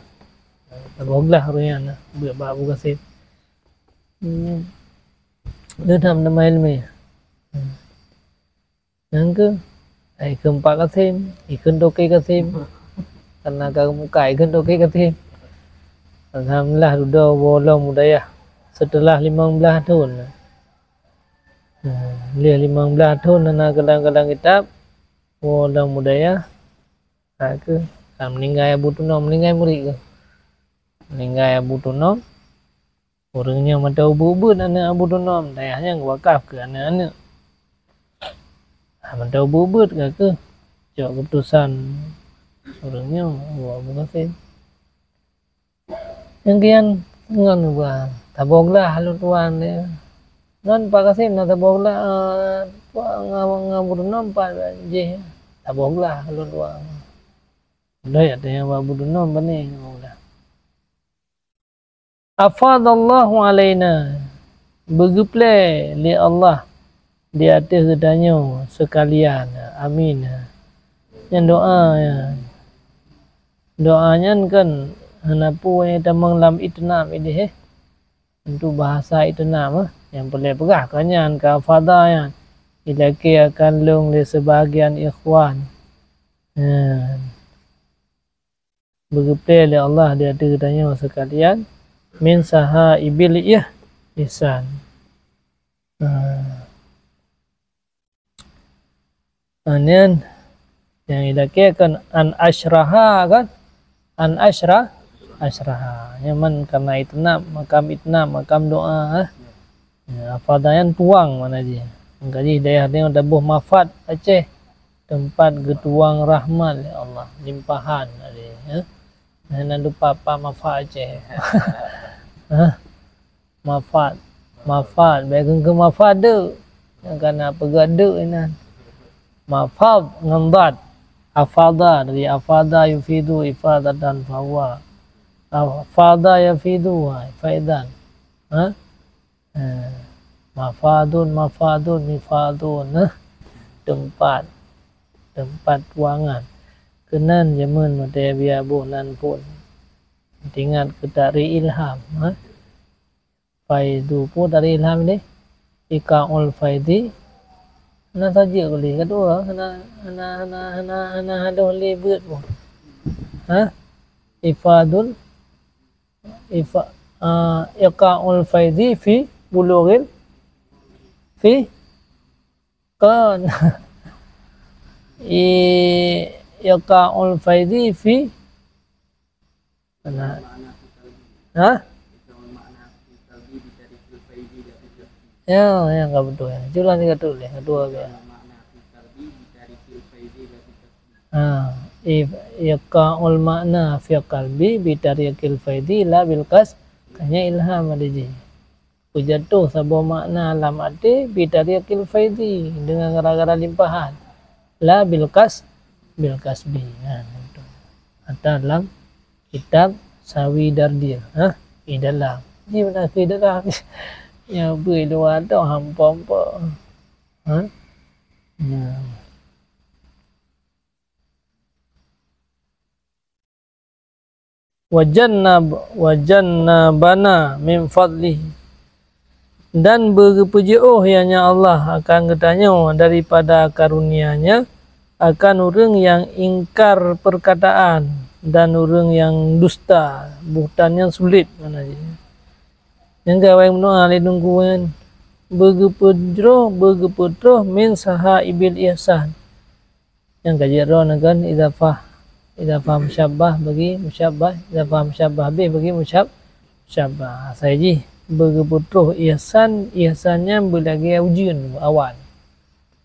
Saboh glah ureueng nyan beuet bak Abu Kasim. Hmm. Deuh that meutamah ileumèe. Hmm. Nyan keuh, ai kheun Pak Kasim, ikheun Toke Kasim. Karena ka muka ikheun Toke Kasim. Alhamdulillah, dudoe woe lom u dayah setelah limong blaih thon. Nah, lheueh limong blaih thon hana geulang-geulang kitab, woe lom u dayah, ka keuh, ka meuninggai Abu Tunom, meuninggai murit keuh. Meuninggai Abu Tunom, ureueng nyoe mantong ubeuet-ubeuet aneuk Abu Tunom, dayah nyan geuwakaf keu aneuk-aneuk. Mantong ubeuet-ubeuet ka keuh, cok keuputosan ureueng nyoe, Abu Kasim. Nyang kian ngon geuh, saboh glah lôn tuan dia. Ngon Pak Kasim na saboh glah, eh, ngon, ngon Abu Tunom pat jih, saboh glah lôn tuan. Doi ateueh nyan Abu Tunom bani saboh glah. Afadallahu alaina, beugeuplè lé Allah di ateueh geutanyoe seukalian. Amin. Nyan doa nyan. Doa nyan kan hana peue nyang tamong lam itnab idéh, eh. Untuk bahasa itnab, eh. Nyang peureulèe peugah ka nyan, ka afada nyan. Ilakèe akan lôn lé seubahagian ikhwan. Nyan. Beugeuplè lé Allah di ateueh geutanyoe seukalian min sahaibil ih-, ihsan. Ah. Ah, nyan nyang ilakèe kan an asyraha kan? An asyra-, asyraha. Nyan man karena itnab, makam itnab, makam doa, eh. Ya, afada nyan tuang makna jih. Maka jih dayah nyoe taboh mafad Aceh, teumpat geutuang rahmat lé Allah, limpahan tadi, ya. Hana lupa Pak Mafad Aceh. Hah? Mafad. Mafad. Bèk keu mafad deuk. Nyang kana peugah deuk inan. Mafad ngon dad. Afadha, dari afadha yufidu ifadatan fahuwa. Afadha yafidu, ha, faidan. Ha? Eh, mafadun, mafadun, mifadun, eh, teumpat, teumpat puangan. Keunan jameun watée biya boh nan phon. Ingat keu tari ilham, eh. Faidu, peue tari ilham nyoe? Iqa'ul faidi. Na sajeuk ulih keudua, hana, hana, hana, hana, hana halôh lé beuet pun. Ha? Ifadul Ifa-, ah, iqa'ul faidi fi bulughil, fi, kan. I-, iqa'ul faidi fi, mana? Ha? Ya, ya, ka beutôi. Cuba ni ka tuléh, ka dua biasa. Ha, i-, iqa'ul ma'na fi qalbi bi tariqil faidi la bil qasd, kanya ilham ada jih. Peujatoh saboh makna lam até bi tariqil faidi, dengan gara-gara limpahan. La bil qasd, bil qasdi. Ha, itu. Ata lam kitab Sawi Dardir. Ha, di dalam. Di mana ke dalam? Ya, bui luar tu hampa-hampa. Ha? Ya. Wa jannab-, wa jannabana min fadlihi. Dan beugeupeujiôh, ianya Allah, akan geutanyoe daripada karunia-Nya akan ureuëng nyang ingkar peurkataan dan ureuëng nyang dusta, buhtan nyang sulet makna jih. Nyang ka awai meudoa lé Teungku nyan, beugeupeutroh, beugeupeutroh min sahaibil ihsan. Nyang ka jeuet droe nyan kan idhafah, idhafah musyabbah bagi musyabbah, idhafah musyabbah bih bagi musyab-, musyabbah. Asai jih beugeupeutroh ihsan, ihsan nyan beulagée ujeuen awan.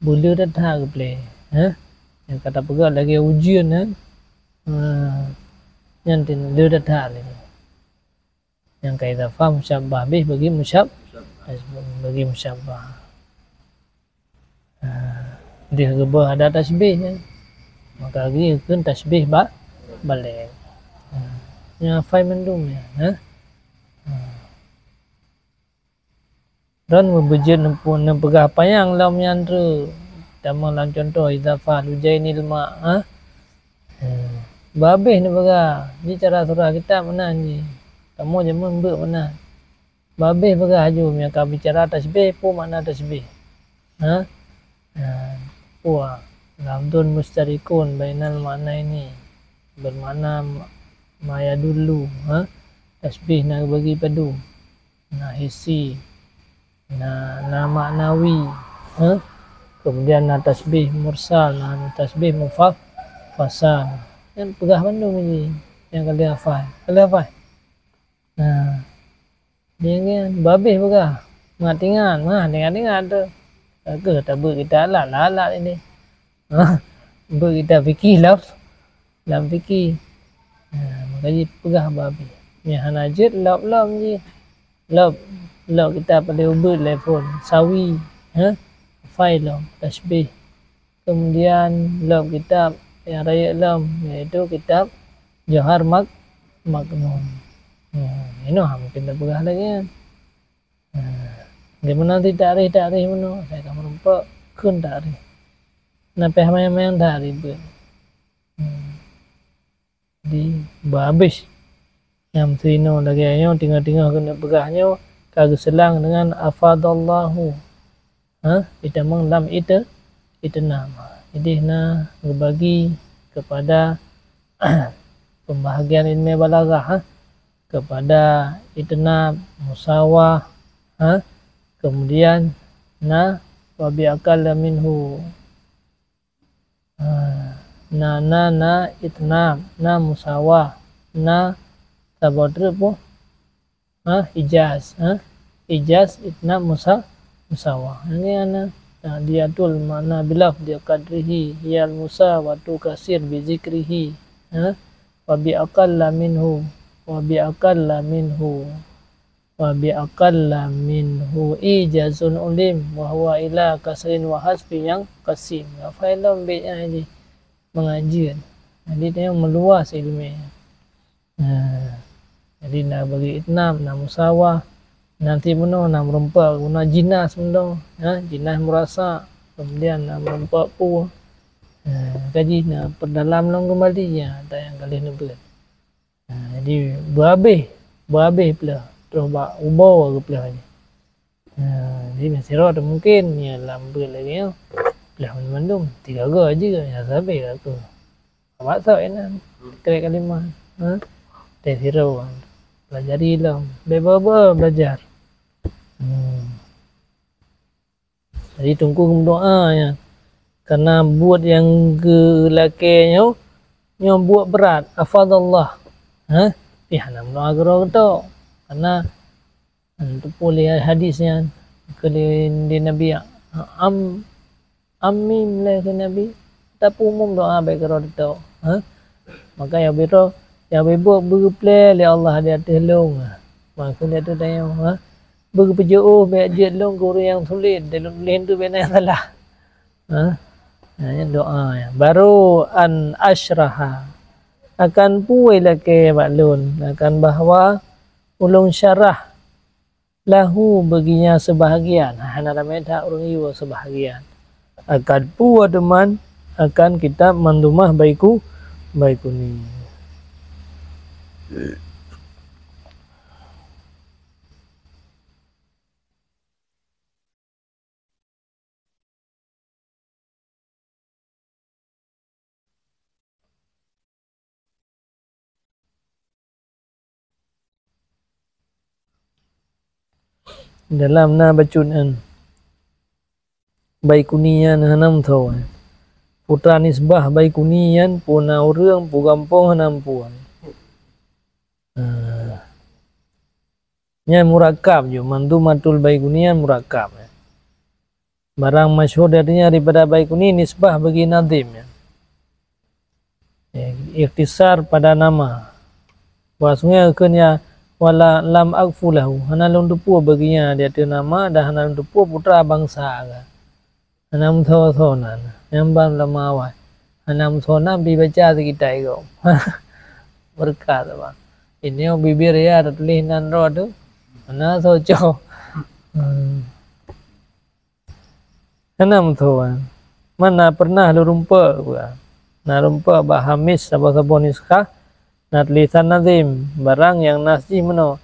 Beuleu that-that geuplé, ha? Nyang ka tapeugah lagée ujeuen nyan, ha, nyan tin leu that-that lé. Nyang ka idhafah musyabbah bih bagi musyab-, bagi musyabbah. Ha, deuh geuboh ada tasbih, ya. Maka geukheun tasbih ba-, balek. Ha, nyan hafai mandum, ya, ha? Ha. Dan meubeujeuet neupeu-, neupeugah panyang lom nyan treuk. Tamong lam cuntoh idhafah lujainil ma, ha? Hmm. Babeh neupeugah, ji cara surah kitab meunan ji. Kamoe jameun beuet meunan. Babeh peugah laju, meunyoe ka bicara tasbih, peue makna tasbih? Ha? Ha, peue? Lafdhun mustarikun bainal ma'naini. Bermakna ma-, ma yadullu, ha? Tasbih na bagi padum. Na hissi, na, na maknawi, ha? Kemudian na tasbih mursal, na tasbih mufa-, fasal. Nyan peugah bandum ji nyang ka lheueh hafai. Ka lheueh hafai? Nah, nyan babeh peugah. Mat ingat, mah, ingat-ingat tu. Ka keuh tabeuet kita alat, alat ini. Ha? Beuet kita fikih lam, lam fikih. Ha, maka jipeugah babeh. Nyan hana jeuet lop-lom jih. Lop, lop kitab padahai ubit lé phon. Sawi, ha? Hafai lom, tasbih. Kemudian lop kitab nyang rayeuk lom, yaitu kitab Johar Mak-, Maknun. Ha, inoe ha mungkin tapeugah lagée nyan. Ha, di meunan di takrih-takrih meunoe, saya ka meurumpok kheun takrih. Na pih mayang-mayang takrih beuet. Hmm. Di beuhabéh. Nyang sinoe lagée nyoe, teungoh-teungoh keuneuk peugah nyoe ka geuseulang deungon afadallahu. Ha, itamong lam ite-, itnam. Ideh na geubagi kepada pembahagian ilmu balaghah, ha, kepada itnam, musawah, ha, kemudian na wa bi aqalla minhu. Ha, na, na, na itnam, na musawah, na saboh treuk boh, ha, ijaz, ha, ijaz itnam musa-, musawah. Ini ana, nah, diatul makna bilaf dia kadrihi, yal musawatu kasir bi zikrihi, ha, wa bi aqalla minhu, wa bi aqalla minhu. Wa bi aqalla minhu ijazun ulim, wa huwa ila kasrin wa hasfi yang qasim. Hafai lom bait nyan jih. mangat jeuet. Jadi tanyoe meuluas iéleumé. Nah, jadi na bagi itnab, na musawah, na tieb meunoe, na meurumpok, na jinas meunoe, ha, jinas murasa, kemudian na meurumpok pue. Nah, kaji na peudalam lom keumbali, ya, ata nyang ka lheueh neubeuet. Nah, jadi beuhabéh, beuhabéh pleuh, troh bak uboe geupleuh nyan. Nah, jadi meusidroe teumungken, ya, lam beuet lagée nyoe, pleuh mandum, tiga goe jih, ya, sabé ka keuh. Awak sok inan, krek kalimah. Ha? Teuh sidroe. Pelajari lom. Beubawa-bawa belajar. Hmm. Jadi Teungku meudoa nyan. Karena buet nyang geulakée nyoe, nyoe buet brat. Hafazallah. Ha? Pih hana meudoa keudroe geutok. Karena Nyan teupeu lé hadis nyan, keu lé, lé Nabi, am, amin lé keu Nabi, tapi umum doa bék keudroe teutôk, ha? Maka ya biro, ya beubuet beugeuplé lé Allah di ateueh lôn, ha? Maksud di ateueh tanyoe, ha? Beugeupeujeuôh bék jeuet lôn keu ureuëng nyang sulet, di lôn tuléh tu bék na nyang salah. Ha? Nah, nyan doa nyan. Baru an asyraha. Akan peue lakée bak lôn, akan bahwa ulôn syarah lahu bagi nya seubahagian, hana ramé that ureuëng yue seubahagian. Akan peue teuma, akan kitab Mandhumah Baiku-, Baikuni. Dalam na bacut nyan, Baikuni nyan hana meusoe. Putra nisbah Baikuni nyan peue na ureuëng, peue gampông hana meupuan. Nah. Nyan murakab ju, Mandhumatul Baikuni nyan murakab. Barang masyhur dari nyan daripada Baikuni nisbah bagi nadhim nyan. Ya, ikhtisar pada nama. Bahwasanya kheun ya, wala lam aghfu lahu, hana lôn teupeu bagi nyan di ateueh nama dan hana lôn teupeu putra bansa ka. Hana meusoe-soe nan, nyang ban ulama awai. Hana meusoe nan pih baca sikitai gob. Beureukat bang. Ini bibir ya tatuléh nan droe tu. Hana soe cok. Hmm. Hana meusoe. Mana pernah lôn rumpok bukan? Na rumpok bak hamis saboh-saboh nuskah, na tulisan nazim, barang nyang nas jih meunoe,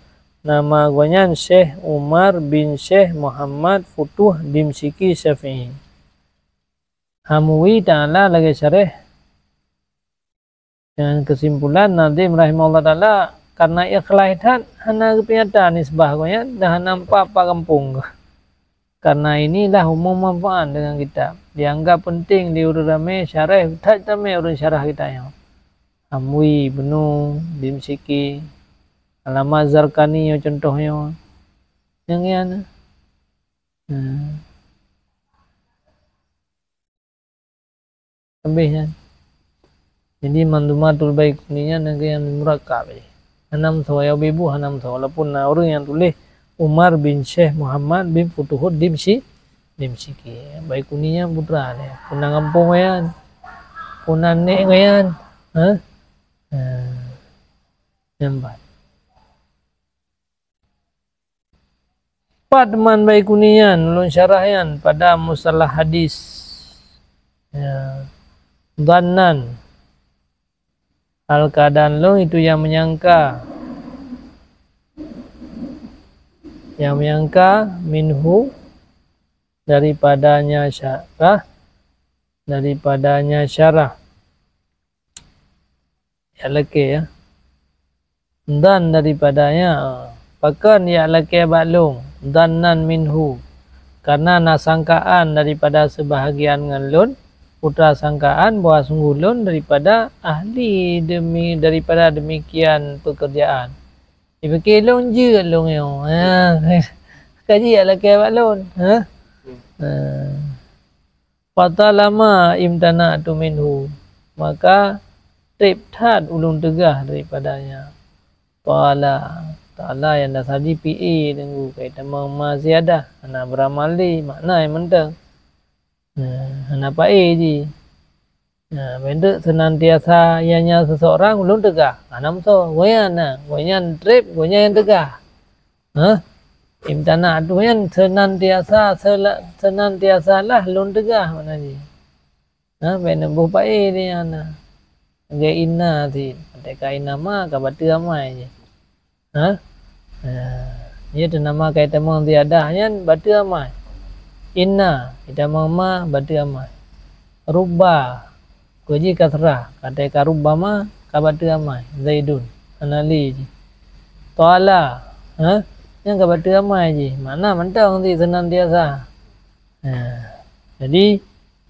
nama gobnyan Syekh Umar bin Syekh Muhammad Futuh Dimsyiki Syafi'i. Hamwi Ta'ala lagée syarah. Dengan keusimpulan, Nazim rahimahullah taala karena ikhlas that hana geupeunyata nisbah gobnyan dan hana meupat-pat gampông geuh. Karena inilah umum manfaat dengan kitab. Dianggap penting di ureuëng ramé syarah that ramé ureuëng syarah kitab nyoe. Hamwi, Ibnu, Dimsyiki, Allama Zarkani nyoe contoh nyoe. Nyang nyan. Nah. Habéh nyan. Jadi Mandhumatul Baikuni nyan lagée nyang murakab jih. Hana meusoe, ya bibu hana meusoe. Walaupun na ureuëng nyang tuléh Umar bin Syekh Muhammad bin Futuhud Dimsy-, Dimsyiki. Baikuni nyan putra lé. Peue nan gampông nyan. Peue nan nek nyan. Ha? Ha. Nyan ban. Pat man Baikuni nyan, ulôn syarah nyan pada mustalah hadis. Ya. Dhannan. Hal keadaan lôn itu yang menyangka. Yang menyangka minhu daripadanya syarah, daripadanya syarah. Ya lakée, ya. Dan daripadanya, pakon jak lakée bak lôn, dhannan minhu, karena na sangkaan daripada seubahagian ngon lôn, putra sangkaan bahwa sunggoh lôn daripada ahli demi-, daripada demikian pekerjaan. Jipike lôn jeuet lôn nyoe. Ha. Ka jijak lakée bak lôn. Ha? Ha. Fatalama imtana'tu minhu, maka treb that ulôn teugah daripadanya. Ta'ala, Ta'ala nyang dasar jih fi'il, deungon kaitan ma ziyadah, hana beramal di, makna nyang mantong. Nah, hana fa'il jih. Nah, bentuk senantiasa ianya seseorang ulôn teugah. Hana meuso, gobnyan na, gobnyan treb, gobnyan nyang teugah. Hah? Imtana'tu nyan senantiasa, sela-, senantiasalah lôn teugah makna jih. Nah, bèk neuboh paé di nyan na. Lagèe inna cit. Watèe ka inna ma, ka bateue amai jih. Ha? Nah, iya teunama ka itamong ziyadah nyan bateue amai. Inna, itamong ma, bateue amai. Rubba, keu jih kasrah, watèe ka rubbama, ka bateue amai. Zaidun, hana lé jih. Tala, ha? Nyan ka bateue amai jih. Makna mantong cit senantiasa. Nah, jadi,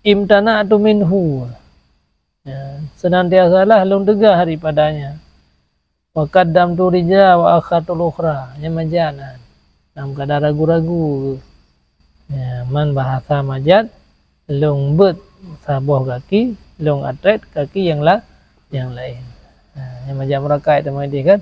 imtana'tu minhu. Ya, senantiasalah lôn teugah daripadanya. Wa qaddamtu rijla wa akhartul ukhra. Nyan majaz na. Lam keuadaan ragu-ragu. Ya, man bahasa majaz, lôn beuet saboh gaki, lôn atrét gaki nyang la-, nyang laén. Ha, nyan majaz murakkab teuma idéh kan.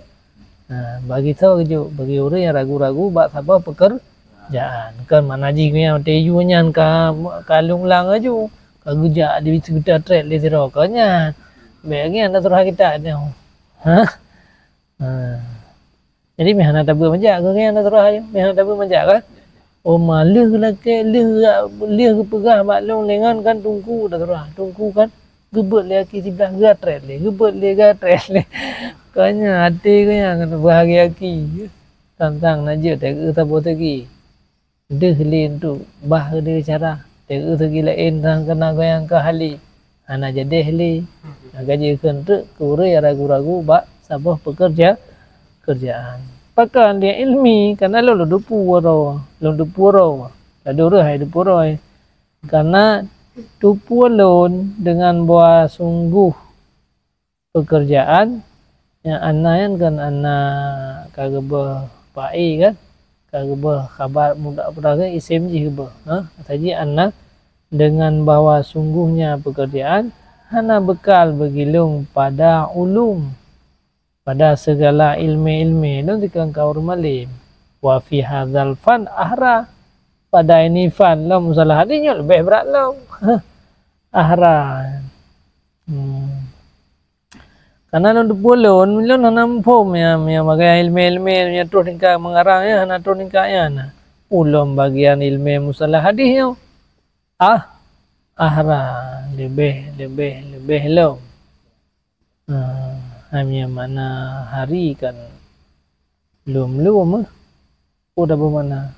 Ha, bagi soe geujok, bagi ureueng nyang ragu-ragu bak saboh peukeurjaan. Kon makna jih nyan watèe yue nyan ka, ka lôn lang laju. Ka geujak di sigoe trét lé sidroe, kon nyan. Bèk nyan na surah kitab nyoe. Ha? Ha. Jadi, meuhana tabeuet majaz, kon nyan na surah nyoe. Meuhana tabeuet majaz kan? Oh, ma lheueh geulakèe, lheueh, lheueh geupeugah bak lôn lé ngon kan teungku na surah. Teungku kan geubeuet lé aki siblah, geutrét lé, geubeuet lé, geutrét lé. Kon nyan até kon nyan bahagi aki. Sang-sang na jeuet teuh saboh segi. Deuh lé untuk bah deuh cara. Teuh segi laén sang keuna goyang keu hali. Hana jadeh lé. Maka jikheun treuk keu ureueng nyang ragu-ragu bak saboh peukeurja-, keurjaan. Pakon li ilmi, karena lôn, lôn teupeue uroe, lôn teupeue uroe. Ladôm ureueng hai teupeue uroe. Karena teupeue lôn dengan bahwa sungguh pekerjaan, nyang anna nyan kan anna ka geubeuh fa'i kan, ka geubeuh khabar mudhaf, isem jih geubeuh, ha? Saji anna, dengan bahwa sungguhnya pekerjaan hana bekal bagi lôn pada ulum, pada segala ilmu-ilmu, lôn dikeue ka ureueng malém. Wa fi hadzal fan ahra, pada ini fan lom musalah hadis nyoe leubeh brat lom. Ahra. Hmm. Karena lôn teupeue lôn, lôn hana muphom ya, ya bagai ilmu-ilmu ya troh tingkat mengarang ya, hana troh tingkat ya na. Ulôn bagian ilmu musalah hadis nyoe. Ah, ahra, leubeh, leubeh, leubeh lom. Ah, hai meunyoe makna hari kan lom-lom eh. Peue tabeuh makna?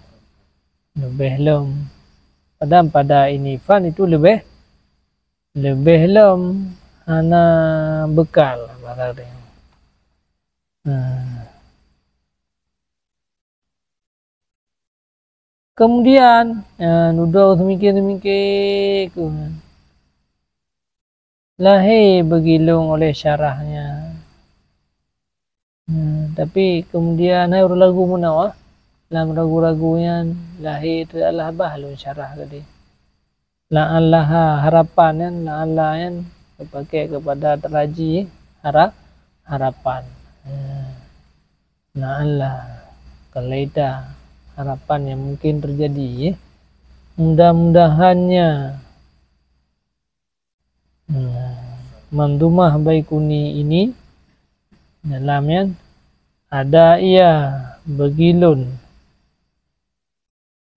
Leubeh lom. Padahai pada ini fan itu leubeh, leubeh lom, hana bekal bahasa geutanyoe. Ah. Kemudian, eh, dudoe seumiké-seumiké keuh. Lahé beugilong oleh syarahnya. Hmm, tapi kemudian hai ureueng ragu meunoe, lam ragu-ragu nyan lahé teuh Allah bah lôn syarah tadi. La'allaha, harapan nyan, la'alla nyan teupaké keupada taraji hara-, harapan. Hmm. La'alla, kalaita, harapan nyang mungkin teujadi, ya. Mudah-mudahannya, nah, mandhumah Baiquni ini, dalam nyan, ada ia beugilon.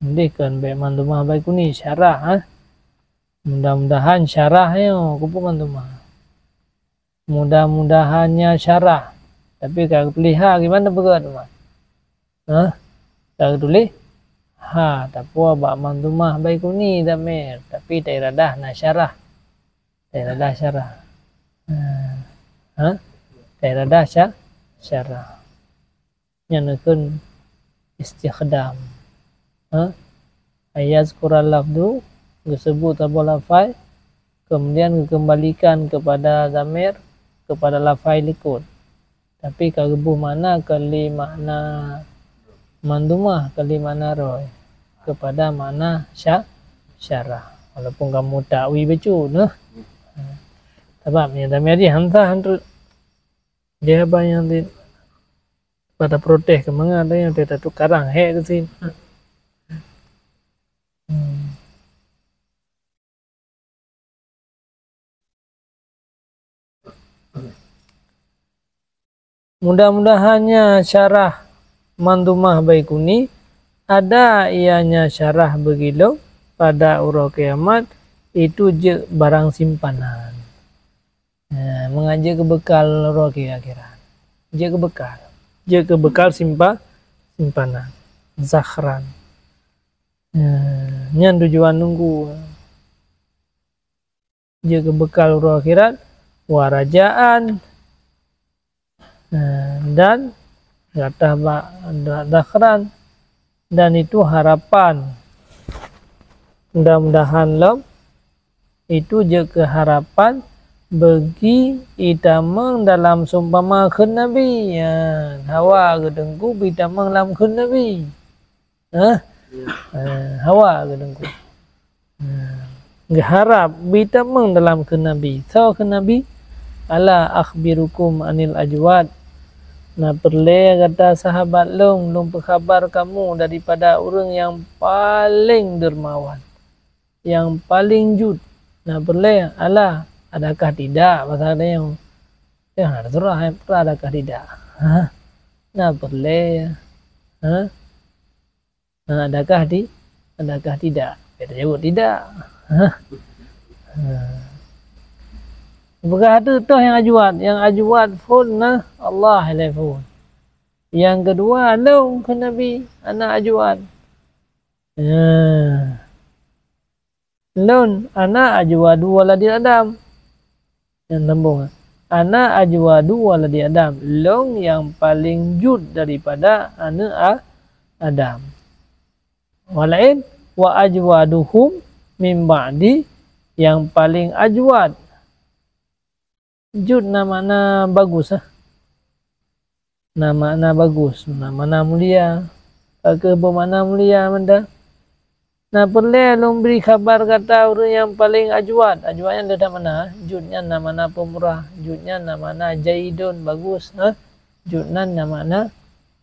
Ndeh kon bèk mandhumah Baiquni, syarah, ha? Mudah-mudahan syarah nyoe, keupeue mandhumah? Mudah-mudahannya syarah. Tapi ka geutuléh ha, gimana peugah teuma? Hah? Ka geutuléh ha, tapuwoe bak mandhumah Baiquni dhamir, tapi tairadah na syarah. Tairadah syarah. Ha? Ha? Tairadah sya-, syarah. Nyan neukheun istikhdam. Ha? Ayyazkural lafzu, geuseubut saboh lafai, kemudian geukeumbalikan keupada dhamir, keupada lafai likot. Tapi ka geuboh makna keu lé makna mandhumah, keu lé makna roh, keupada makna sya-, syarah. Walaupun kamoe takwi bacut, nah. Sabab nyan dhamir jih hamzah han treuk. Dia haba nyang di pada protes keu mangat nyang teuka tukarang hék keusin. Hmm. Mudah-mudahan nyan syarah Mandhumah Baiquni, ada ianya syarah beugiloe pada uroe kiamat, itu jeuet barang simpanan. Nah, mangat jeuet keu beukal uroe akhirat. Jeuet keu beukal. Jeuet keu beukal simpa-, simpanan. Zakhran. Nah, nyan tujuan nunggu. Jeuet keu beukal uroe akhirat, wa rajaan, eh, dan gata bak da-, dakhran, dan itu harapan. Mudah-mudahan lom itu jeuet keu harapan beugi itamong dalam seumpama kheun Nabi. Ya, hawa geuteungku beuitamong lam kheun Nabi. Hah? Ya. Eh, hawa geuteungku. Nah, geuharab beuitamong dalam kheun Nabi. Soe kheun Nabi? "Ala akhbirukum anil ajwad?" Na peureulée gata sahabat lôn, lôn peukhaba kamoe daripada ureuëng nyang paleng dermawan, nyang paleng jeuet. Na peureulée? Ala, adakah tidak? Bahasa geutanyoe. Ya, na teusurah, adakah tidak? Hah? Na peureulée? Hah? Ha, adakah di-, adakah tidak? Kita jawab tidak. Ha. Ha. Bukan tu toh nyang ajwad. Nyang ajwad phon na Allah ilai phon. Nyang keudua, lôn kheun Nabi, hana ajwad. Ha. Lôn, ana ajwadu waladi Adam. Nyang sambong, ana ajwadu waladi Adam. Lôn nyang paleng jeuet daripada aneuëk A-, Adam. Walaén, wa ajwaduhum min ba'di, nyang paleng ajwad. Jeuet na makna bagus, ah. Na makna bagus, na makna mulia. Ka keuh beumakna mulia mantong. Na peureulée lôn bri khaba gata ureuëng nyang paleng ajwad. Ajwad nyan le that makna, jeuet nyan na makna peumurah, jeuet nyan na makna jaidun, bagus, ha? Jeuet nyan na makna,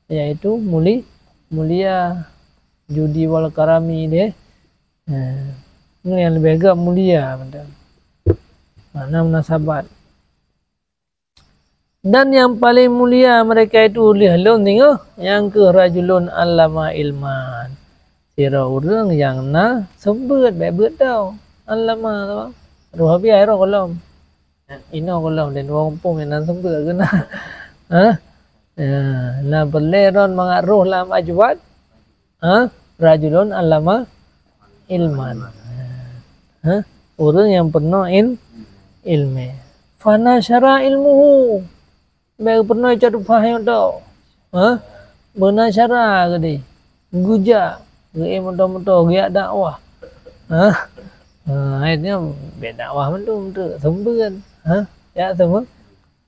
yaitu muli-, mulia, judi wal karami deh. Ha. Nyoe nyang leubeh gét mulia mantong. Makna munasabat. Dan nyang paleng mulia mereka itu lheueh lôn singoh, nyang keuh rajulun allama ilman. Sidroe ureuëng nyang na seumeubeuet, bék beuet tau. Allama, roh habéh roh gohlom. Inoe gohlom dan wong pung nyang na seumeubeuet keunan. Ha? Ya, na peureulée droen mangat roh lam ajwad. Ha? Rajulun allama ilman. Ha? Ureuëng nyang peurunoe il-, ilmé. Fana syara ilmuhu. Bék peurunoe cot upah nyang tho. Ha? Beuna syara geude. Geujak, geuék moto-moto, geujak dakwah. Ha? Ha, akhirnya bék dakwah mandum tu, seumeubeuet. Ha? Jak seumeubeuet.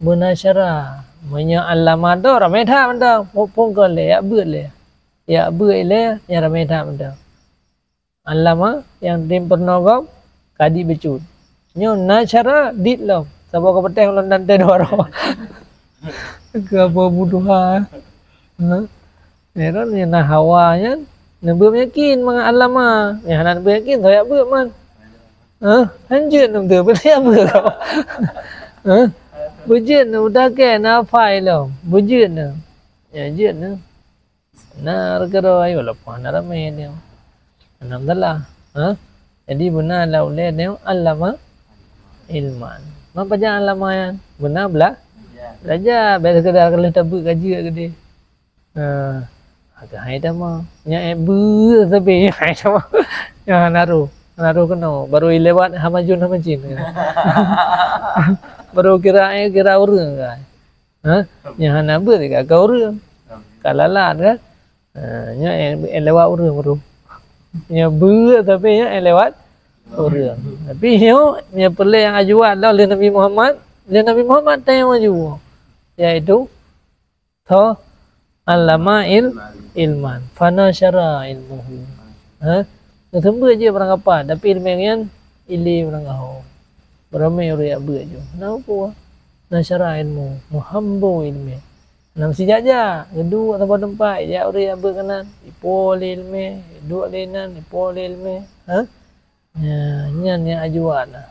Beuna syara. Meunyoe allama tu ramé that mantong. Phon kon lé, jak beuet lé. Jak beuet ilée nyang ramé that mantong. Allama nyang tem peurunoe gob ka dit bacut. Nyoe na syara dit lom. Saboh ka peuteng lom dan teuh dua droe. Keu apa budoha. Ha? Nyan na hawa nyan neubeuet yakin mangat allama. Nyang hana neubeuet yakin, soe jak beuet man. Ha? Hanjeuet nem teuh, beutôi jak beuet kau. Ha? Beujeuet nem, udah keu na fai lom. Beujeuet nem. Ya, jeuet nem. Na keudroe, walaupun hana ramé nyoe. Hana masalah. Ha? Jadi beuna lam ulée nyoe allama ilman. Ma pajan allama nyan? Beuna bela-, belajar. Bék sekedar ka lheueh tabeuet ka jeuet keudeh. Ha. Agak hai tamong. Nyan ék beuet sabe hai tamong. Nyan hana roh. Hana roh keunoe. Baru ilewat hamajun hamajin. Baru kira, eh, kira ureuëng kan. Ha? Nyang hana beuet ka, ka ureuëng. Ka lalat kan? Ha, nyoe, eh, eh, lewat ureuëng baru. Nyoe beuet tapi nyoe, eh, lewat ureuëng. Tapi nyoe, nyoe peureulée nyang ajwad lom lé Nabi Muhammad, lé Nabi Muhammad tanyong aju. Yaitu, tho allama il-, ilman. Fana syara ilmuhu. Ha? Neuseumeubeuet jih barang kapat, tapi ileumé nyan ilé barang gaho. Beurami ureuëng jak beuet ju. Na peue? Na syara ilmu, meuhambo ileumé. Na meusi jak-jak, geuduek saboh teumpat, jak ureuëng jak beuet keunan, ipo lé ileumé, duek lé nan, ipo lé ileumé. Ha? Nya, nyan nyang ajuan na.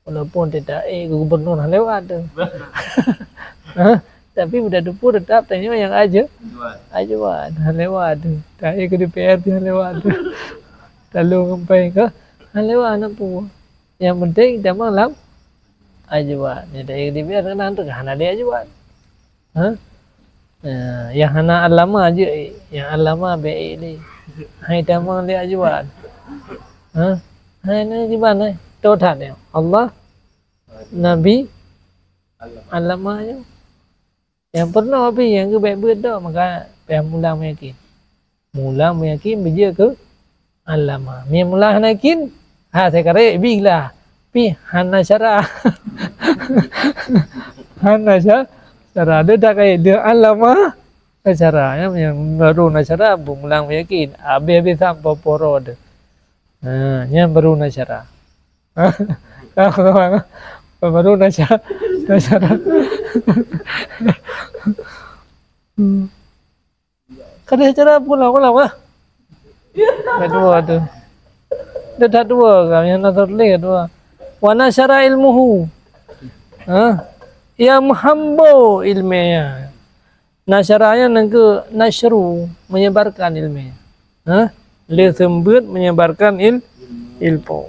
Walaupun teuta ék gubernur han lewat tu. Ha? Tapi budak tupu tetap tanyoe nyang ajeuet. Ajeuet. Hana lewat tu. Taék keu D P R pih hana lewat tu. Talô ngon péng ka. Hana lewat hana peue. Nyang penting tamong lam ajeuet. Nyan taék keu D P R kadang tu hana lé ajeuet. Ha? Eh, nyang hana alama jeuet, nyang alama bèk ék lé. Hai tamong lé ajeuet. Ha? Hai na kiban hai. Toh that nyoe. Allah, Nabi, alama nyoe. Nyang peurunoe pih nyang keu bèk beuet tok, maka payah mulang meuyakin. Mulang meuyakin beujeuet keu alama. Meunyo mulang hana yakin, ha, sai karek bi lah. Pih hana syara. Hana sya-, syara. Dia dak kait dia alama, na syara. Nyang, nyang baru na syara, mulang meuyakin. Habéh-habéh sampoe poro tu. Ha, nyan baru na syara. Baru na sya-, na syara. Hmm. Ka lheueh cara pulang-ulang ah. Kedua tu. Dah tak dua kan, yang nak tulis kedua. Wa nasyara ilmuhu. Ha? Ia meuhambo ilmiah. Nasyara nyan nangkeu nasyru, menyebarkan ilmiah. Ha? Lé seumbeuet menyebarkan il-, ilmu.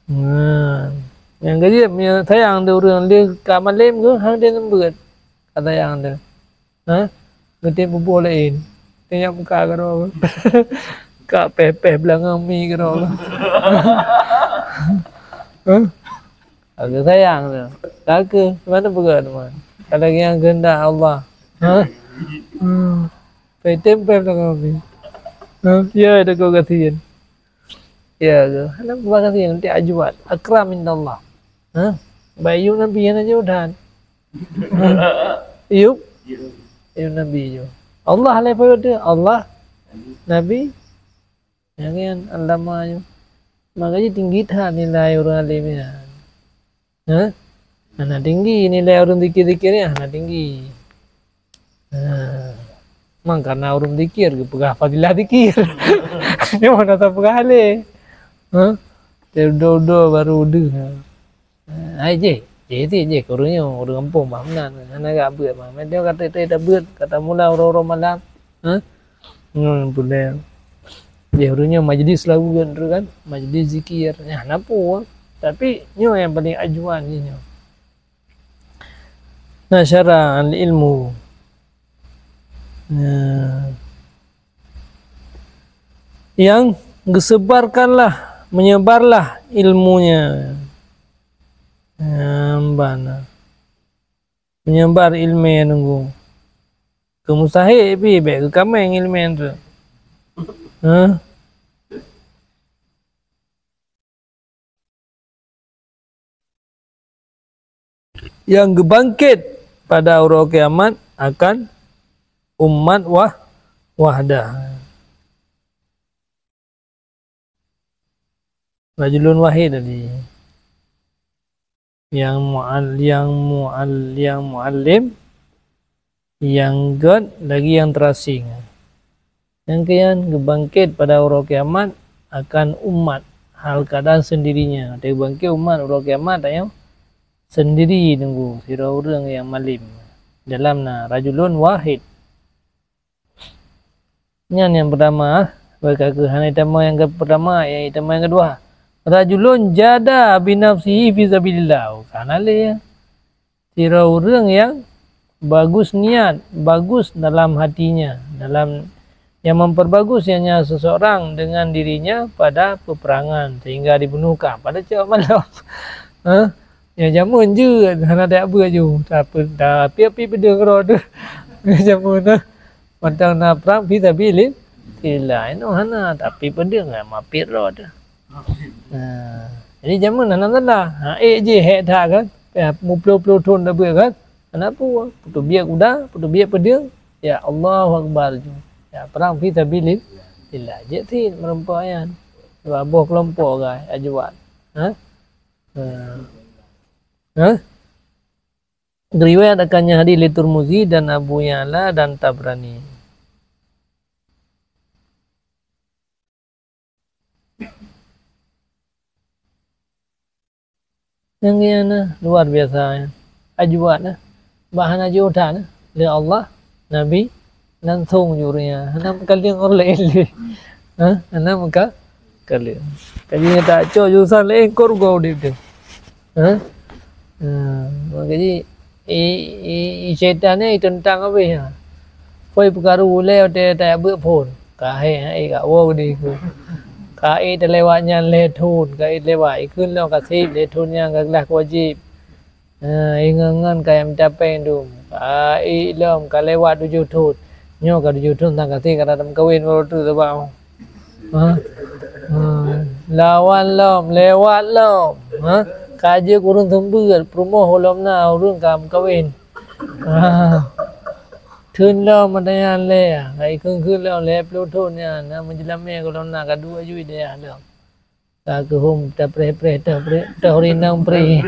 Nah, nyang keujeuet meunyoe sayang di ureuëng lé ka malém geuh hang deuh seumbeuet. Ka sayang deuh. Ha? Geutem buboh laén. Teunyap muka keudroe. Ka péh-péh beulangong mi keudroe. Ha? Ka sayang tu. Ka keu, mana peugah teuma? Ka lagée nyang keuheundak Allah. Ha? Hmm. Péh tem péh beulangong mi. Ha? Ya, ada kau kasihan. Ya ke? Hana peugah kasihan, nanti ajuat. Akram indallah. Ha? Baik yub Nabi hana jauh dan. Yub? Yub Nabi jauh. Allah lah peue tu? Allah, Nabi, nyang nyan alama jauh. Maka jih tinggi that nilai ureuëng alim nyan. Ha? Hana tinggi nilai ureuëng zikir-zikir nyan, hana tinggi. Ha. Mang karena ureuëng zikir geupeugah fadilah zikir. Nyoe hana tapeugah lé. Ha? Teudo-do baru deuh. Hai jih, jih ti jih keu ureuëng nyoe, ureuëng gampông bah meunan, hana gak beuet mah. Meunyoe ka teuka tabeuet, ka tamula uroe-uroe malam, ha? Nyoe peureulée. Jih ureuëng nyoe majlis lagu kan, tu kan? Majlis zikir. Nyan hana peue. Tapi nyoe nyang paling ajuan jih nyoe. Nasyara al-ilmu. Nah. Yang geusebarkanlah, menyebarlah ilmunya. Nah, bana. Menyebar ilmu nunggu. Keu mustahil pih bèk geukaméng ilmu tu. Hah? Yang geubangkét pada uroe kiamat akan umat wah-, wahdah. Rajulun wahid tadi. Yang mu'al-, yang mu'al-, yang mu'allim, yang göt lagi yang terasing. Nyang keuyan geubangkét pada uroe kiamat akan umat hal keadaan sendirinya. Watée geubangkét umat uroe kiamat tanyoe sendiri nunggu sidroe ureuëng nyang malém. Dalam na rajulun wahid. Nyan nyang peurtama, bak ka keuh hana itamong nyang keu-, peurtama, nyang itamong nyang keudua. Rajulun jada binafsihi fi sabilillah. Oh, ka hana lé. Sidroe ureuëng nyang bagus niat, bagus dalam hatinya, dalam, yang memperbagus niatnya seseorang dengan dirinya pada peperangan sehingga dibunuh kah pada cok malam. Ha? Nyang jameun jeuet hana tajak beuet ju. Tapi, tapi api peudeueng keudroe tu. Jameun tu. Mantong na prang fi sabilillah. Inoe hana, tapi peudeueng lah mapit rot. Nah, jadi jameun hana salah. Ha, ék jih hék that kan. Ya, muploh-ploh thon tabeuet kan. Hana peue, peuteubiet kuda, peuteubiet peudeueng. Ya, Allahu Akbar ju. Ya, prang fi sabilillah. Jeuet cit meurumpok nyan. Dua boh keulompok gai, ajuan. Ha? Ha. Ha? Riwayat akan nyan hadis lé Turmuzi dan Abu Ya'la dan Tabrani. Nyang nyan na luar biasa nyan. Ajuan na. Bah hana jiôh that lé Allah, Nabi, langsông jih ureuëng nyan. Hana meukaleueng ureuëng laén lé. Ha? Hana meuka-, kaleueng. Kaji nyan tak cok jurusan laén, kon rugoe udép teuh. Ha? Ha, maka jih, i, i, i syaitan nyan iteuntang habéh nyan. Phon peukaru ulée watée tajak beuet phon. Ka hék, hék, ka woe geudeh ikheun. Ka ék teulewat nyan lhée thon, ka ék teulewat. Ikheun lom ka seb lhée thon nyan ka glah keu wajéb. Ha, ingat-ingat ka nyang mita péng dum. Ka ék lom, ka lewat tujoh thon. Nyoe ka tujoh thon sang ka seb ka na tameukawen baru tu sabab. Ha? Ha, lawan lom, lewat lom. Ha? Ka jeuet ureuëng seumeubeuet, peurumoh ulôn na ureuëng ka meukawen. Ha. Thon lom mata nyan lé, ka ikheun-kheun lom lhée ploh thon nyan, na meujeulamé gohlom na ka duek juih dayah lom. Ka keuhom tapreh-preh toh preh, toh rinong preh.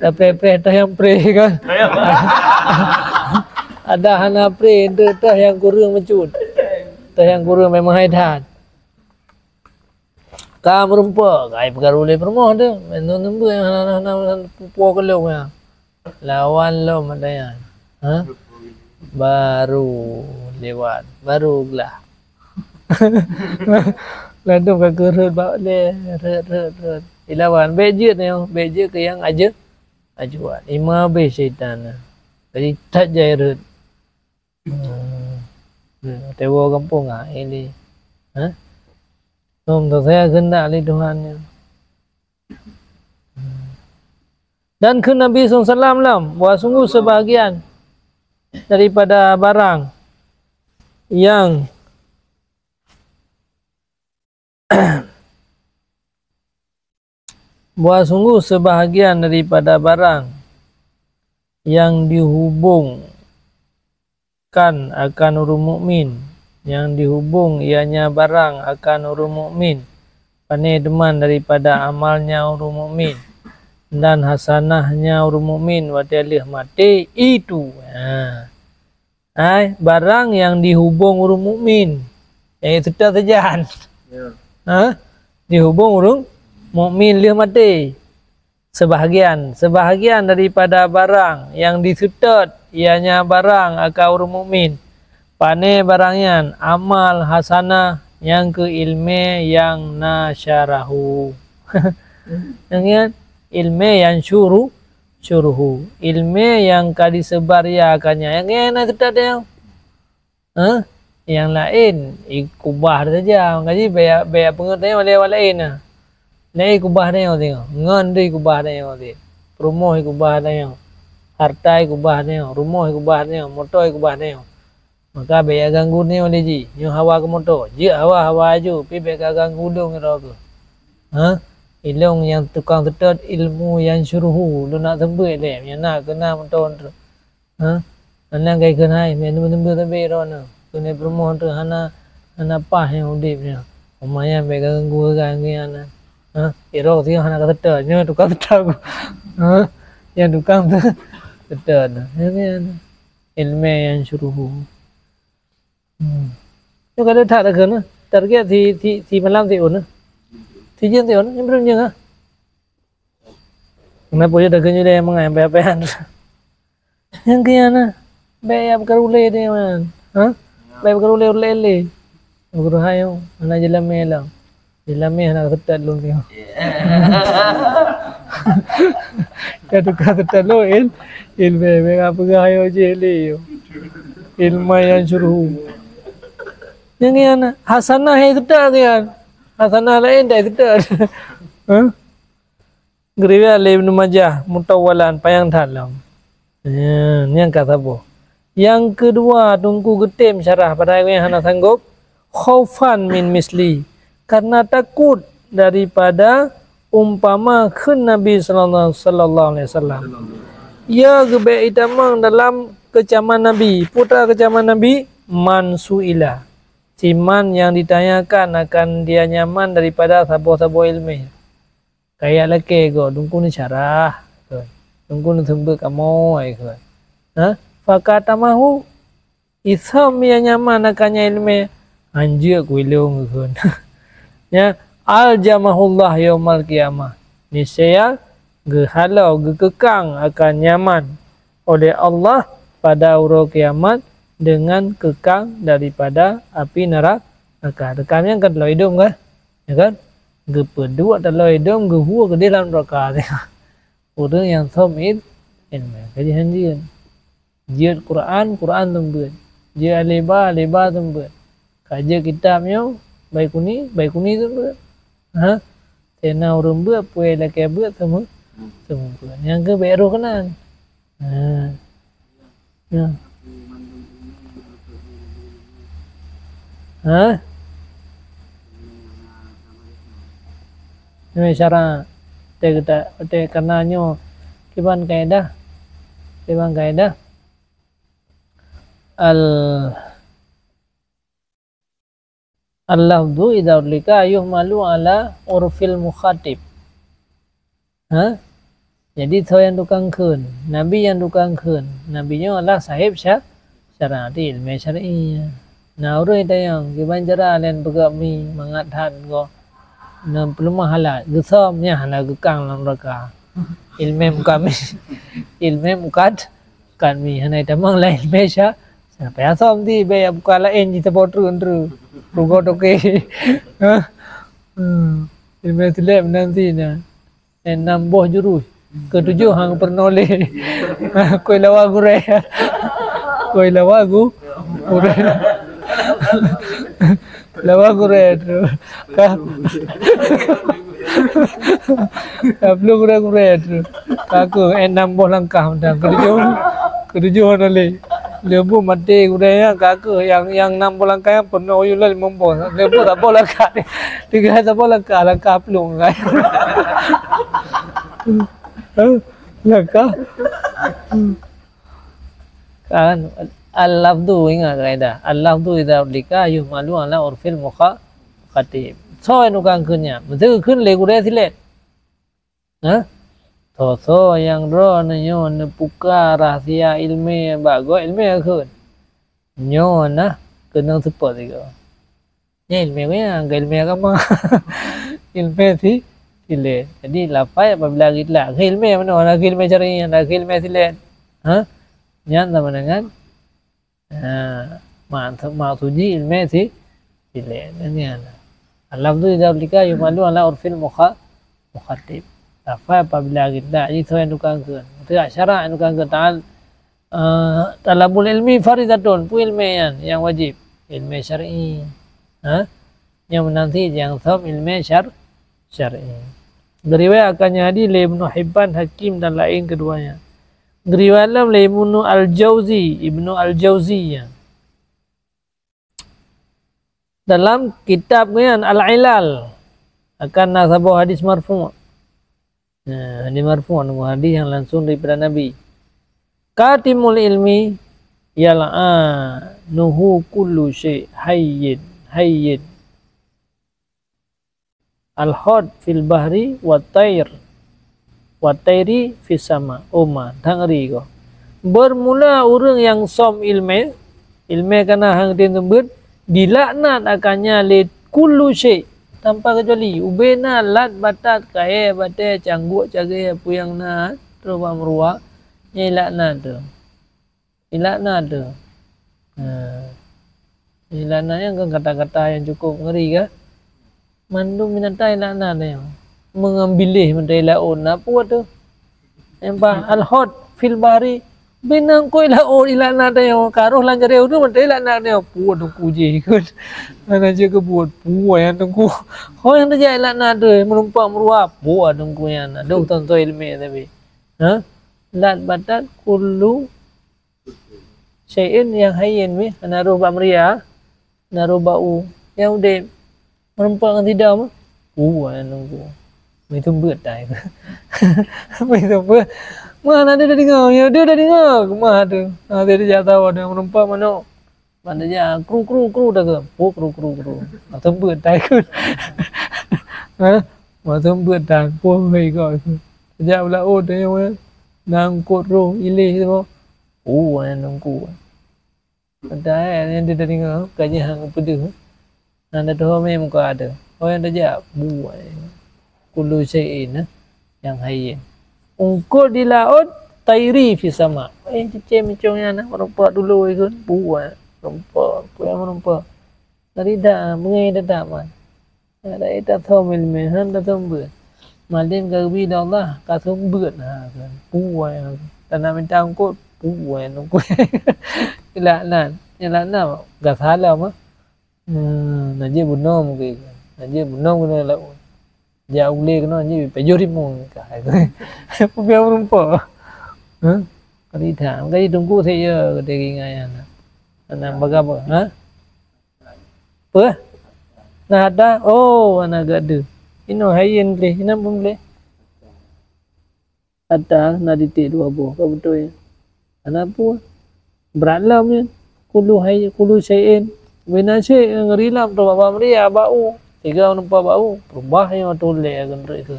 Tapreh-preh toh nyang preh kan. Ada hana preh, enteuk toh nyang kureueng meucut. Toh nyang kureueng memang hai that. Ka meurumpok, ka ipeukaru lé peurumoh teuh. Meunan seumeubeuet nyang hana, hana, hana pupo keulong nyan. Lawan lom ata nyan. Ha? Baru lewat, baru glah. Ladôm ka keureuet bak lé, reuet, reuet, reuet. Ilawan, bék jeuet nyoe, bék jeuet keu nyang aje-, ajuan. Ima abéh syaitan nyan. Jadi that jai reuet. Hmm. Tewo gampông ah, ini. Ha? Nom tu saya keunak lé Tuhan nyan. Dan kheun Nabi sallallahu alaihi wasallam lom, bahwa sungguh sebahagian daripada barang yang, bahwa sungguh sebahagian daripada barang yang dihubung kan akan ureuëng mukmin, nyang dihubong ianya barang akan ureuëng mukmin, pane teuma daripada amalnya ureuëng mukmin, dan hasanahnya ureuëng mukmin watée lheueh maté itu. Ha. Ai, barang nyang dihubong ureuëng mukmin, nyang seutôt sajan. Ya. Ha? Dihubong ureuëng mukmin lheueh maté. Sebahagian, sebahagian daripada barang nyang diseutôt, ianya barang akan ureuëng mukmin. Pane barang nyan? Amal hasanah nyang keu ilmé nyang nasyarahu. Nyang nyan ilmé nyang syuru-, syuruhu. Ilmé nyang ka diseubar ia akan nyan. Nyang nyan na seutôt nyang Ha? Nyang laén, ikubah saja. Maka jih bék, bék peungeut tanyoe lé awak laén na. Laén ikubah tanyoe singoh. Ngon deuh ikubah tanyoe sit. Peurumoh ikubah tanyoe. Harta ikubah tanyoe. Rumoh ikubah tanyoe. Moto ikubah tanyoe. Maka bék ganggu tanyoe lé jih. Nyoe hawa keu moto. Jeuet hawa, hawa aju. Pi bék ka ganggu lôn keudroe keuh. Ha? Ilôn nyang tukang seutôt ilmu nyang syuruhu. Lôn nak seumeubeuet lé. Nyang na keu na moto. Ha? Aneuk kai kheun hai, meuneubeu-neubeu sabe droeneuh. Keuneuk peurumoh teuh hana, hana paih nyang udeb nyoe. Umat nyan bék ganggu keu nyan. Ha? Irok sigoe hana ka seutôt. Nyoe tukang seutôt. Ha? Nyang tukang seutôt. Nyan, nyan. Ilmé nyang syuruhu. Hmm. Nyoe ka that takheun, target si, si, si malam si un. Si jeuet si un, nyang belum jeuet ah. Kenapa dia takheun dia mangai apa-apa? Nyang keu nyan na, bék jak peukaru lé deh, man. Ha? Bék peukaru lé, lé, lé. Peukaru hai, oh, hana jeulamé lom. Jeulamé hana seutôt lôn tengok. Ya tukang seutôt lôn, il-, ilmé, bék peugah ayo jih lé, yo. Ilmé nyang syuruhu. Nyang nyan na, hasanah nyang seutôt nyan. Hasanah laén dak seutôt. Ha? Geuriwayat lé Ibnu Majah mutawwalan, panyang that lom. Ya, nyan ka saboh. Nyang keudua, Teungku geutem syarah padahai gobnyan hana sanggob, khaufan min misli, karena takot daripada umpama kheun Nabi sallallahu, sallallahu alaihi wasallam. Ya geubek itamong dalam keucaman Nabi, putra keucaman Nabi, man su'ila, siman nyang ditanyakan akan dia nyaman daripada saboh-saboh ilmé. Kajak lakée gob, Teungku neusyarah, kheun. Teungku neuseumeubeuet kamoe, kheun. Ha? Fakatamahu, isam nyang nyaman akan nyan ilmé, hanjeuet keu ilôn, kheun. Nya, aljamahullah yaumal qiyamah. Niscaya geuhalo, geukeukang akan nyaman oleh Allah pada uroe kiamat dengan keukang daripada api neraka. Teukam nyan kan taloe idom kan? Ya kan? Geupeuduek taloe idom, geuhue keudeh lam neraka. Ureuëng nyang som il-, ilmu, ka jihnyan jeuet. Jeuet Quran, Quran seumeubeuet. Jeuet aleba, aleba seumeubeuet. Ka jeuet kitab nyoe, Baikuni, Baikuni seumeubeuet. Ha? Tena ureuëng beuet, peue lakée beuet seumeu-, seumeubeuet. Nyang keu bék roh keunan. Ha. Ya. Ha? Ini cara teh kita, teh karena nyoe kiban kaedah, kiban kaedah al Al-lafzu idza utlika yuhmalu ala urfil mukhatab. Ha? Jadi, soe nyang tukang kheun? Nabi nyang tukang kheun. Nabi nyoe adalah sahib sya-, syariat, ilmu syar'i. Nah, ureuëng tanyong, kiban cara lôn peugah mi mangat that goe. Nang peuleumah halat, geusom nyan hana geukang lam neraka. Ilmu mukami, ilmu mukad-, Kan mi hana tamong laén ilmu sya-, siapa nyang som ti, bèk buka laén jih saboh treun treun. Rugoe toke. Hah? Hmm. Ilmu silet meunan si nyan. Enam boh jurus. Ketujuh hang peurunoe lé. Koi lawa gurèe. Koi lawa gu-, gurèe. Lawa gurèe tu. Ka. Ka plueng gurèe-gurèe tu. Ka keuh, eh, nam boh langkah mantong. Keudujôh, keudujôh na lé. Leubu maté gurèe nyan, ka keuh, nyang, nyang nam boh langkah nyan peunoh yue lom limong boh. Leubu saboh langkah. Tiga saboh langkah, langkah plueng kan. Langkah. Kan, al-lafzu, ingat kaedah. Al-lafzu idza utlika yuhmalu ala urfil mukha-, mukhatab. Soe nyang tukang kheun nyan? Meusti geukheun lé gurèe silet. Hah? Soe-soe nyang droeneuh nyoe neupuka rahsia ilmu bak gob ilmu geukheun. Nyoe na keunong seupôt sigoe. Nyan ilmu nyan, keu ilmu agama. Ilmu si-, silet. Jadi, lafai apabila geuitlak. Keu ilmu manoe, na keu ilmu syar'i, na keu ilmu silet. Ha? Nyan sama dengan, ha, maksud, maksud jih ilmu si-, silet. Nyan. Al-lafzu idza utlika yuhmalu ala urfil mukha-, mukhatab. Lafai apabila geuitlak, jih soe nyang tukang kheun. Teuka syarak nyang tukang kheun. Ta'al-, Eh, thalabul ilmi faridatun, peue ilmu nyan nyang wajéb? Ilmu syar'i. Ha? Nyang meunan cit nyang som ilmu syar-, syar'i. Geuriwayat akan nyan hadis lé Ibnu Hibban, Hakim dan laén keudua nyan. Geuriwayat lom lé Ibnu Al-Jauzi, Ibnu Al-Jauzi nyan. Dalam kitab nyan Al-Ilal akan na saboh hadis marfu'. Nah, hadis marfu', hadis nyang langsung daripada Nabi. Katimul ilmi yal'anuhu kullu syai' hayyin, hayyin. Al-hut fil bahri wa thair, wa thairi fis sama. Oh ma, that ngeri ko. Bermula ureuëng nyang som ilmu, ilmu kana hang tem seumeubeuet, dilaknat akan nyan lé kullu syai', tanpa kecuali. Ubena lat, batat, kayèe, batèe, canggok, cagèe, peue nyang na, troh bak meuruwa, nyan ilaknat tu. Ilaknat tu. Ha. Ilaknat nyan kan kata-kata nyang cukup ngeri kan? Mandum binatang ilaknat nyan. Meungambiléh mantong ilaknat, na peue tu? Nyang bah al-hut fil bahri, binatang ko ilaknat, ilaknat nyan. Karoh lam jareueng tu mantong ilaknat nyan. Peue teungku jih ikot. Hana jeuet keu buet, peue nyang teungku. Ho nyang teujak ilaknat tu, meureumpok meuruwa, peue teungku nyan. Adoh, tonton ilmu tapi. Ha? Lat batat kullu syai'in nyang hayyin weh, hana roh bak meuria, hana roh bak u, nyang udeb. Meureumpok ngon sidom, u nyang nunggu. Meuteumbeut tai. Meuteumbeut. Mah na deuh deungoe, ya deuh deungoe. Mah tu. Ha, dia jak sawa dia meureumpok manok. Ban dia jak kru, kru, kru dah ke. Pu, kru, kru, kru. Meuteumbeut tai. Ha? Meuteumbeut tai. Pu, hei kau. Jak bela u tanya, nangkot roh ileh tu. U nyang nunggu. Padahai nyang teudeungoe ka jih hana peudeuh. Hana teuhomé muka teuh. Ho nyang teujak buet. Kullu syai'in nyang hayyin. Eungkot di laôt Thairi fis sama. Eh, cicém micong nyan na meurumpok dulu ikheun. Buet meurumpok, buet meurumpok. Tadi dah, beungéh dah dak man. Ada ita thom ilmu, han dah thom beuet. Malem ka geubi lé Allah, ka thom beuet. Ha, kan. Puai. Tana minta ungkot, puai ungkot. Laknat. Ya laknat, gak salah mah. Hmm, najib bunoe mungkin. Najib bunoe kena lawan. Jak ulé kena najib pajôh ribu. Pubiang meureumpok. Ha? Kali dah. Kali tunggu saya kata ringai anak. Anak bagapa? Ha? Apa? Nah, ada. Oh, anak gadu. Ino hayen boleh. Ino pun boleh. Ada na titik dua boh. Kau betul ya. Anak apa? Berat lah punya. Kulu hai, kulu syai'in. Bina syai' ngeri lam tu bak meri ya bau. Tiga nampak bau. Berubah yang tu lek akan tu.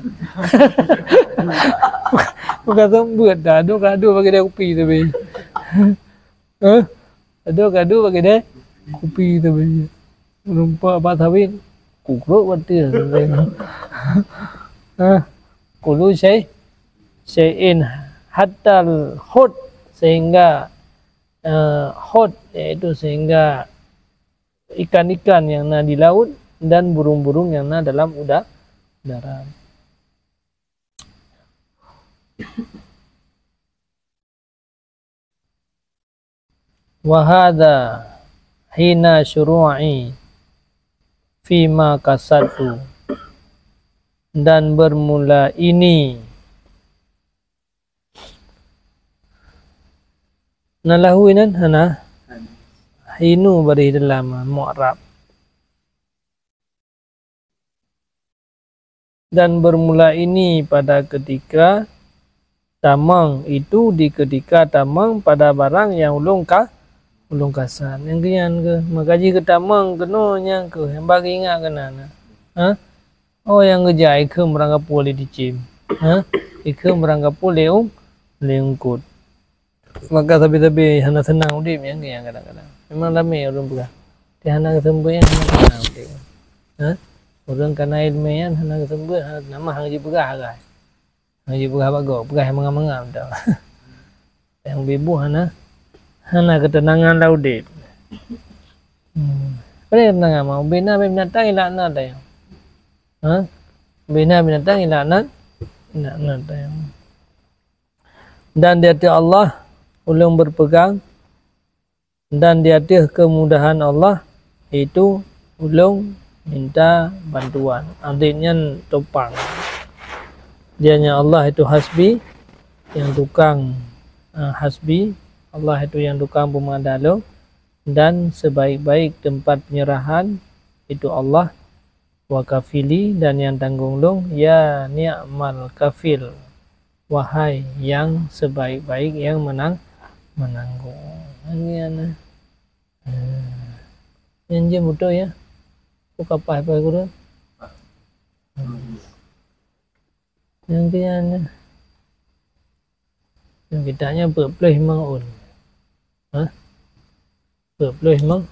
Bukan sambut dah. Aduh, gaduh bagi dia kupi tapi. Eh? Aduh, gaduh bagi dia kupi tapi. Nampak bak sawit. Kukruk batin. Eh? Kulu syai', syai'in hatta hut sehingga eh, hut, yaitu sehingga ikan-ikan yang na di laut dan burung-burung yang na dalam uda-, udara. Wa hadza hina syuru'i fima qasadtu, dan bermula ini. Na lahu inan hana. Hinu bari dalam mu'rab. Dan bermula ini pada ketika tamang, itu di ketika tamang pada barang yang ulung ka, ulung kasar. Nyang keu nyan keuh, maka jih keu tamang keunoe nyang keuh, nyang bagi ingat keunan. Ha? Oh, nyang geujak ikheun meurangkapeue lé cicém. Ha? Ikheun meurangkapeue lé ung-, lé eungkot. Maka sabe-sabe hana seunang udeb nyang, nyang kadang-kadang. Memang ramé ureuëng peugah. Tapi hana geuseumeubeuet nyan hana seunang udeb. Ha? Ureuëng kana iéleumé nyan hana geuseumeubeuet, hana seunang, hana jipeugah agam. Hana jipeugah bak gob, peugah nyang mangat-mangat mantong. Nyang bibu hana, hana keuteunangan lam udeb. Hmm. Padahai keuteunangan mah, ubena binatang ilaknat tayong. Ha? Ubena binatang ilaknat, ilaknat tayong. Dan di ateueh Allah ulôn berpegang, dan di ateueh kemudahan Allah itu ulôn minta bantuan. Adit nyan topang. Dianya Allah itu hasbi, yang tukang, eh, hasbi, Allah itu yang tukang peumada lôn, dan sebaik-baik tempat penyerahan itu Allah, wa kafili, dan yang tanggung lôn, ya ni'mal kafil, wahai yang sebaik-baik yang menang-, menanggung. Nyan, eh, nyan jeuet beutôi ya. Ku kapai pai guru. Nyan keuh nyan. Nyan kitab nyan peuet ploh limong ôn. Hah? Peuet ploh limong.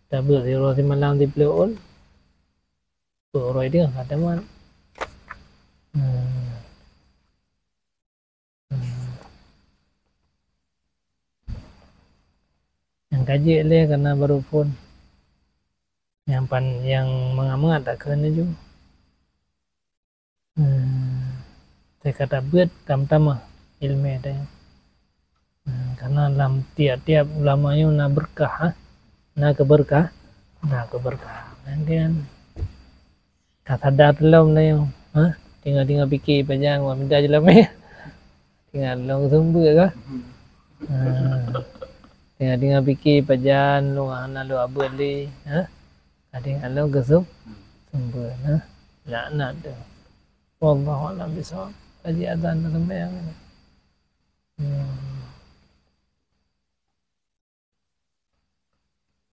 Tabeuet sidroe simalam siplôh ôn. Peuet uroe deuh ka tamat. Hmm. Hmm. Nyang ka jeuet lé kana baru phon. Nyang pan, nyang mangat-mangat takheun laju. Hmm. Teuka tabeuet tam-tamah iéleumé teuh. Hmm, karena lam tiap-tiap ulama nyoe na beurkah, ha? Na keubeurkah, na keubeurkah. Nyan kan. Ka sadar lom na nyoe, ha? Tinggai-tinggai pike pajan, wah, minta jeulamé. Tinggai lom seumeubeuet kah? Ha. Tinggai-tinggai pike pajan, lôn hana lôn abeuet lé, ha? Ka tinggai lom geusum-, seumeubeuet, ha? Laknat teuh. Wallahu a'lam bishawab. Kaji azan dan sembahyang.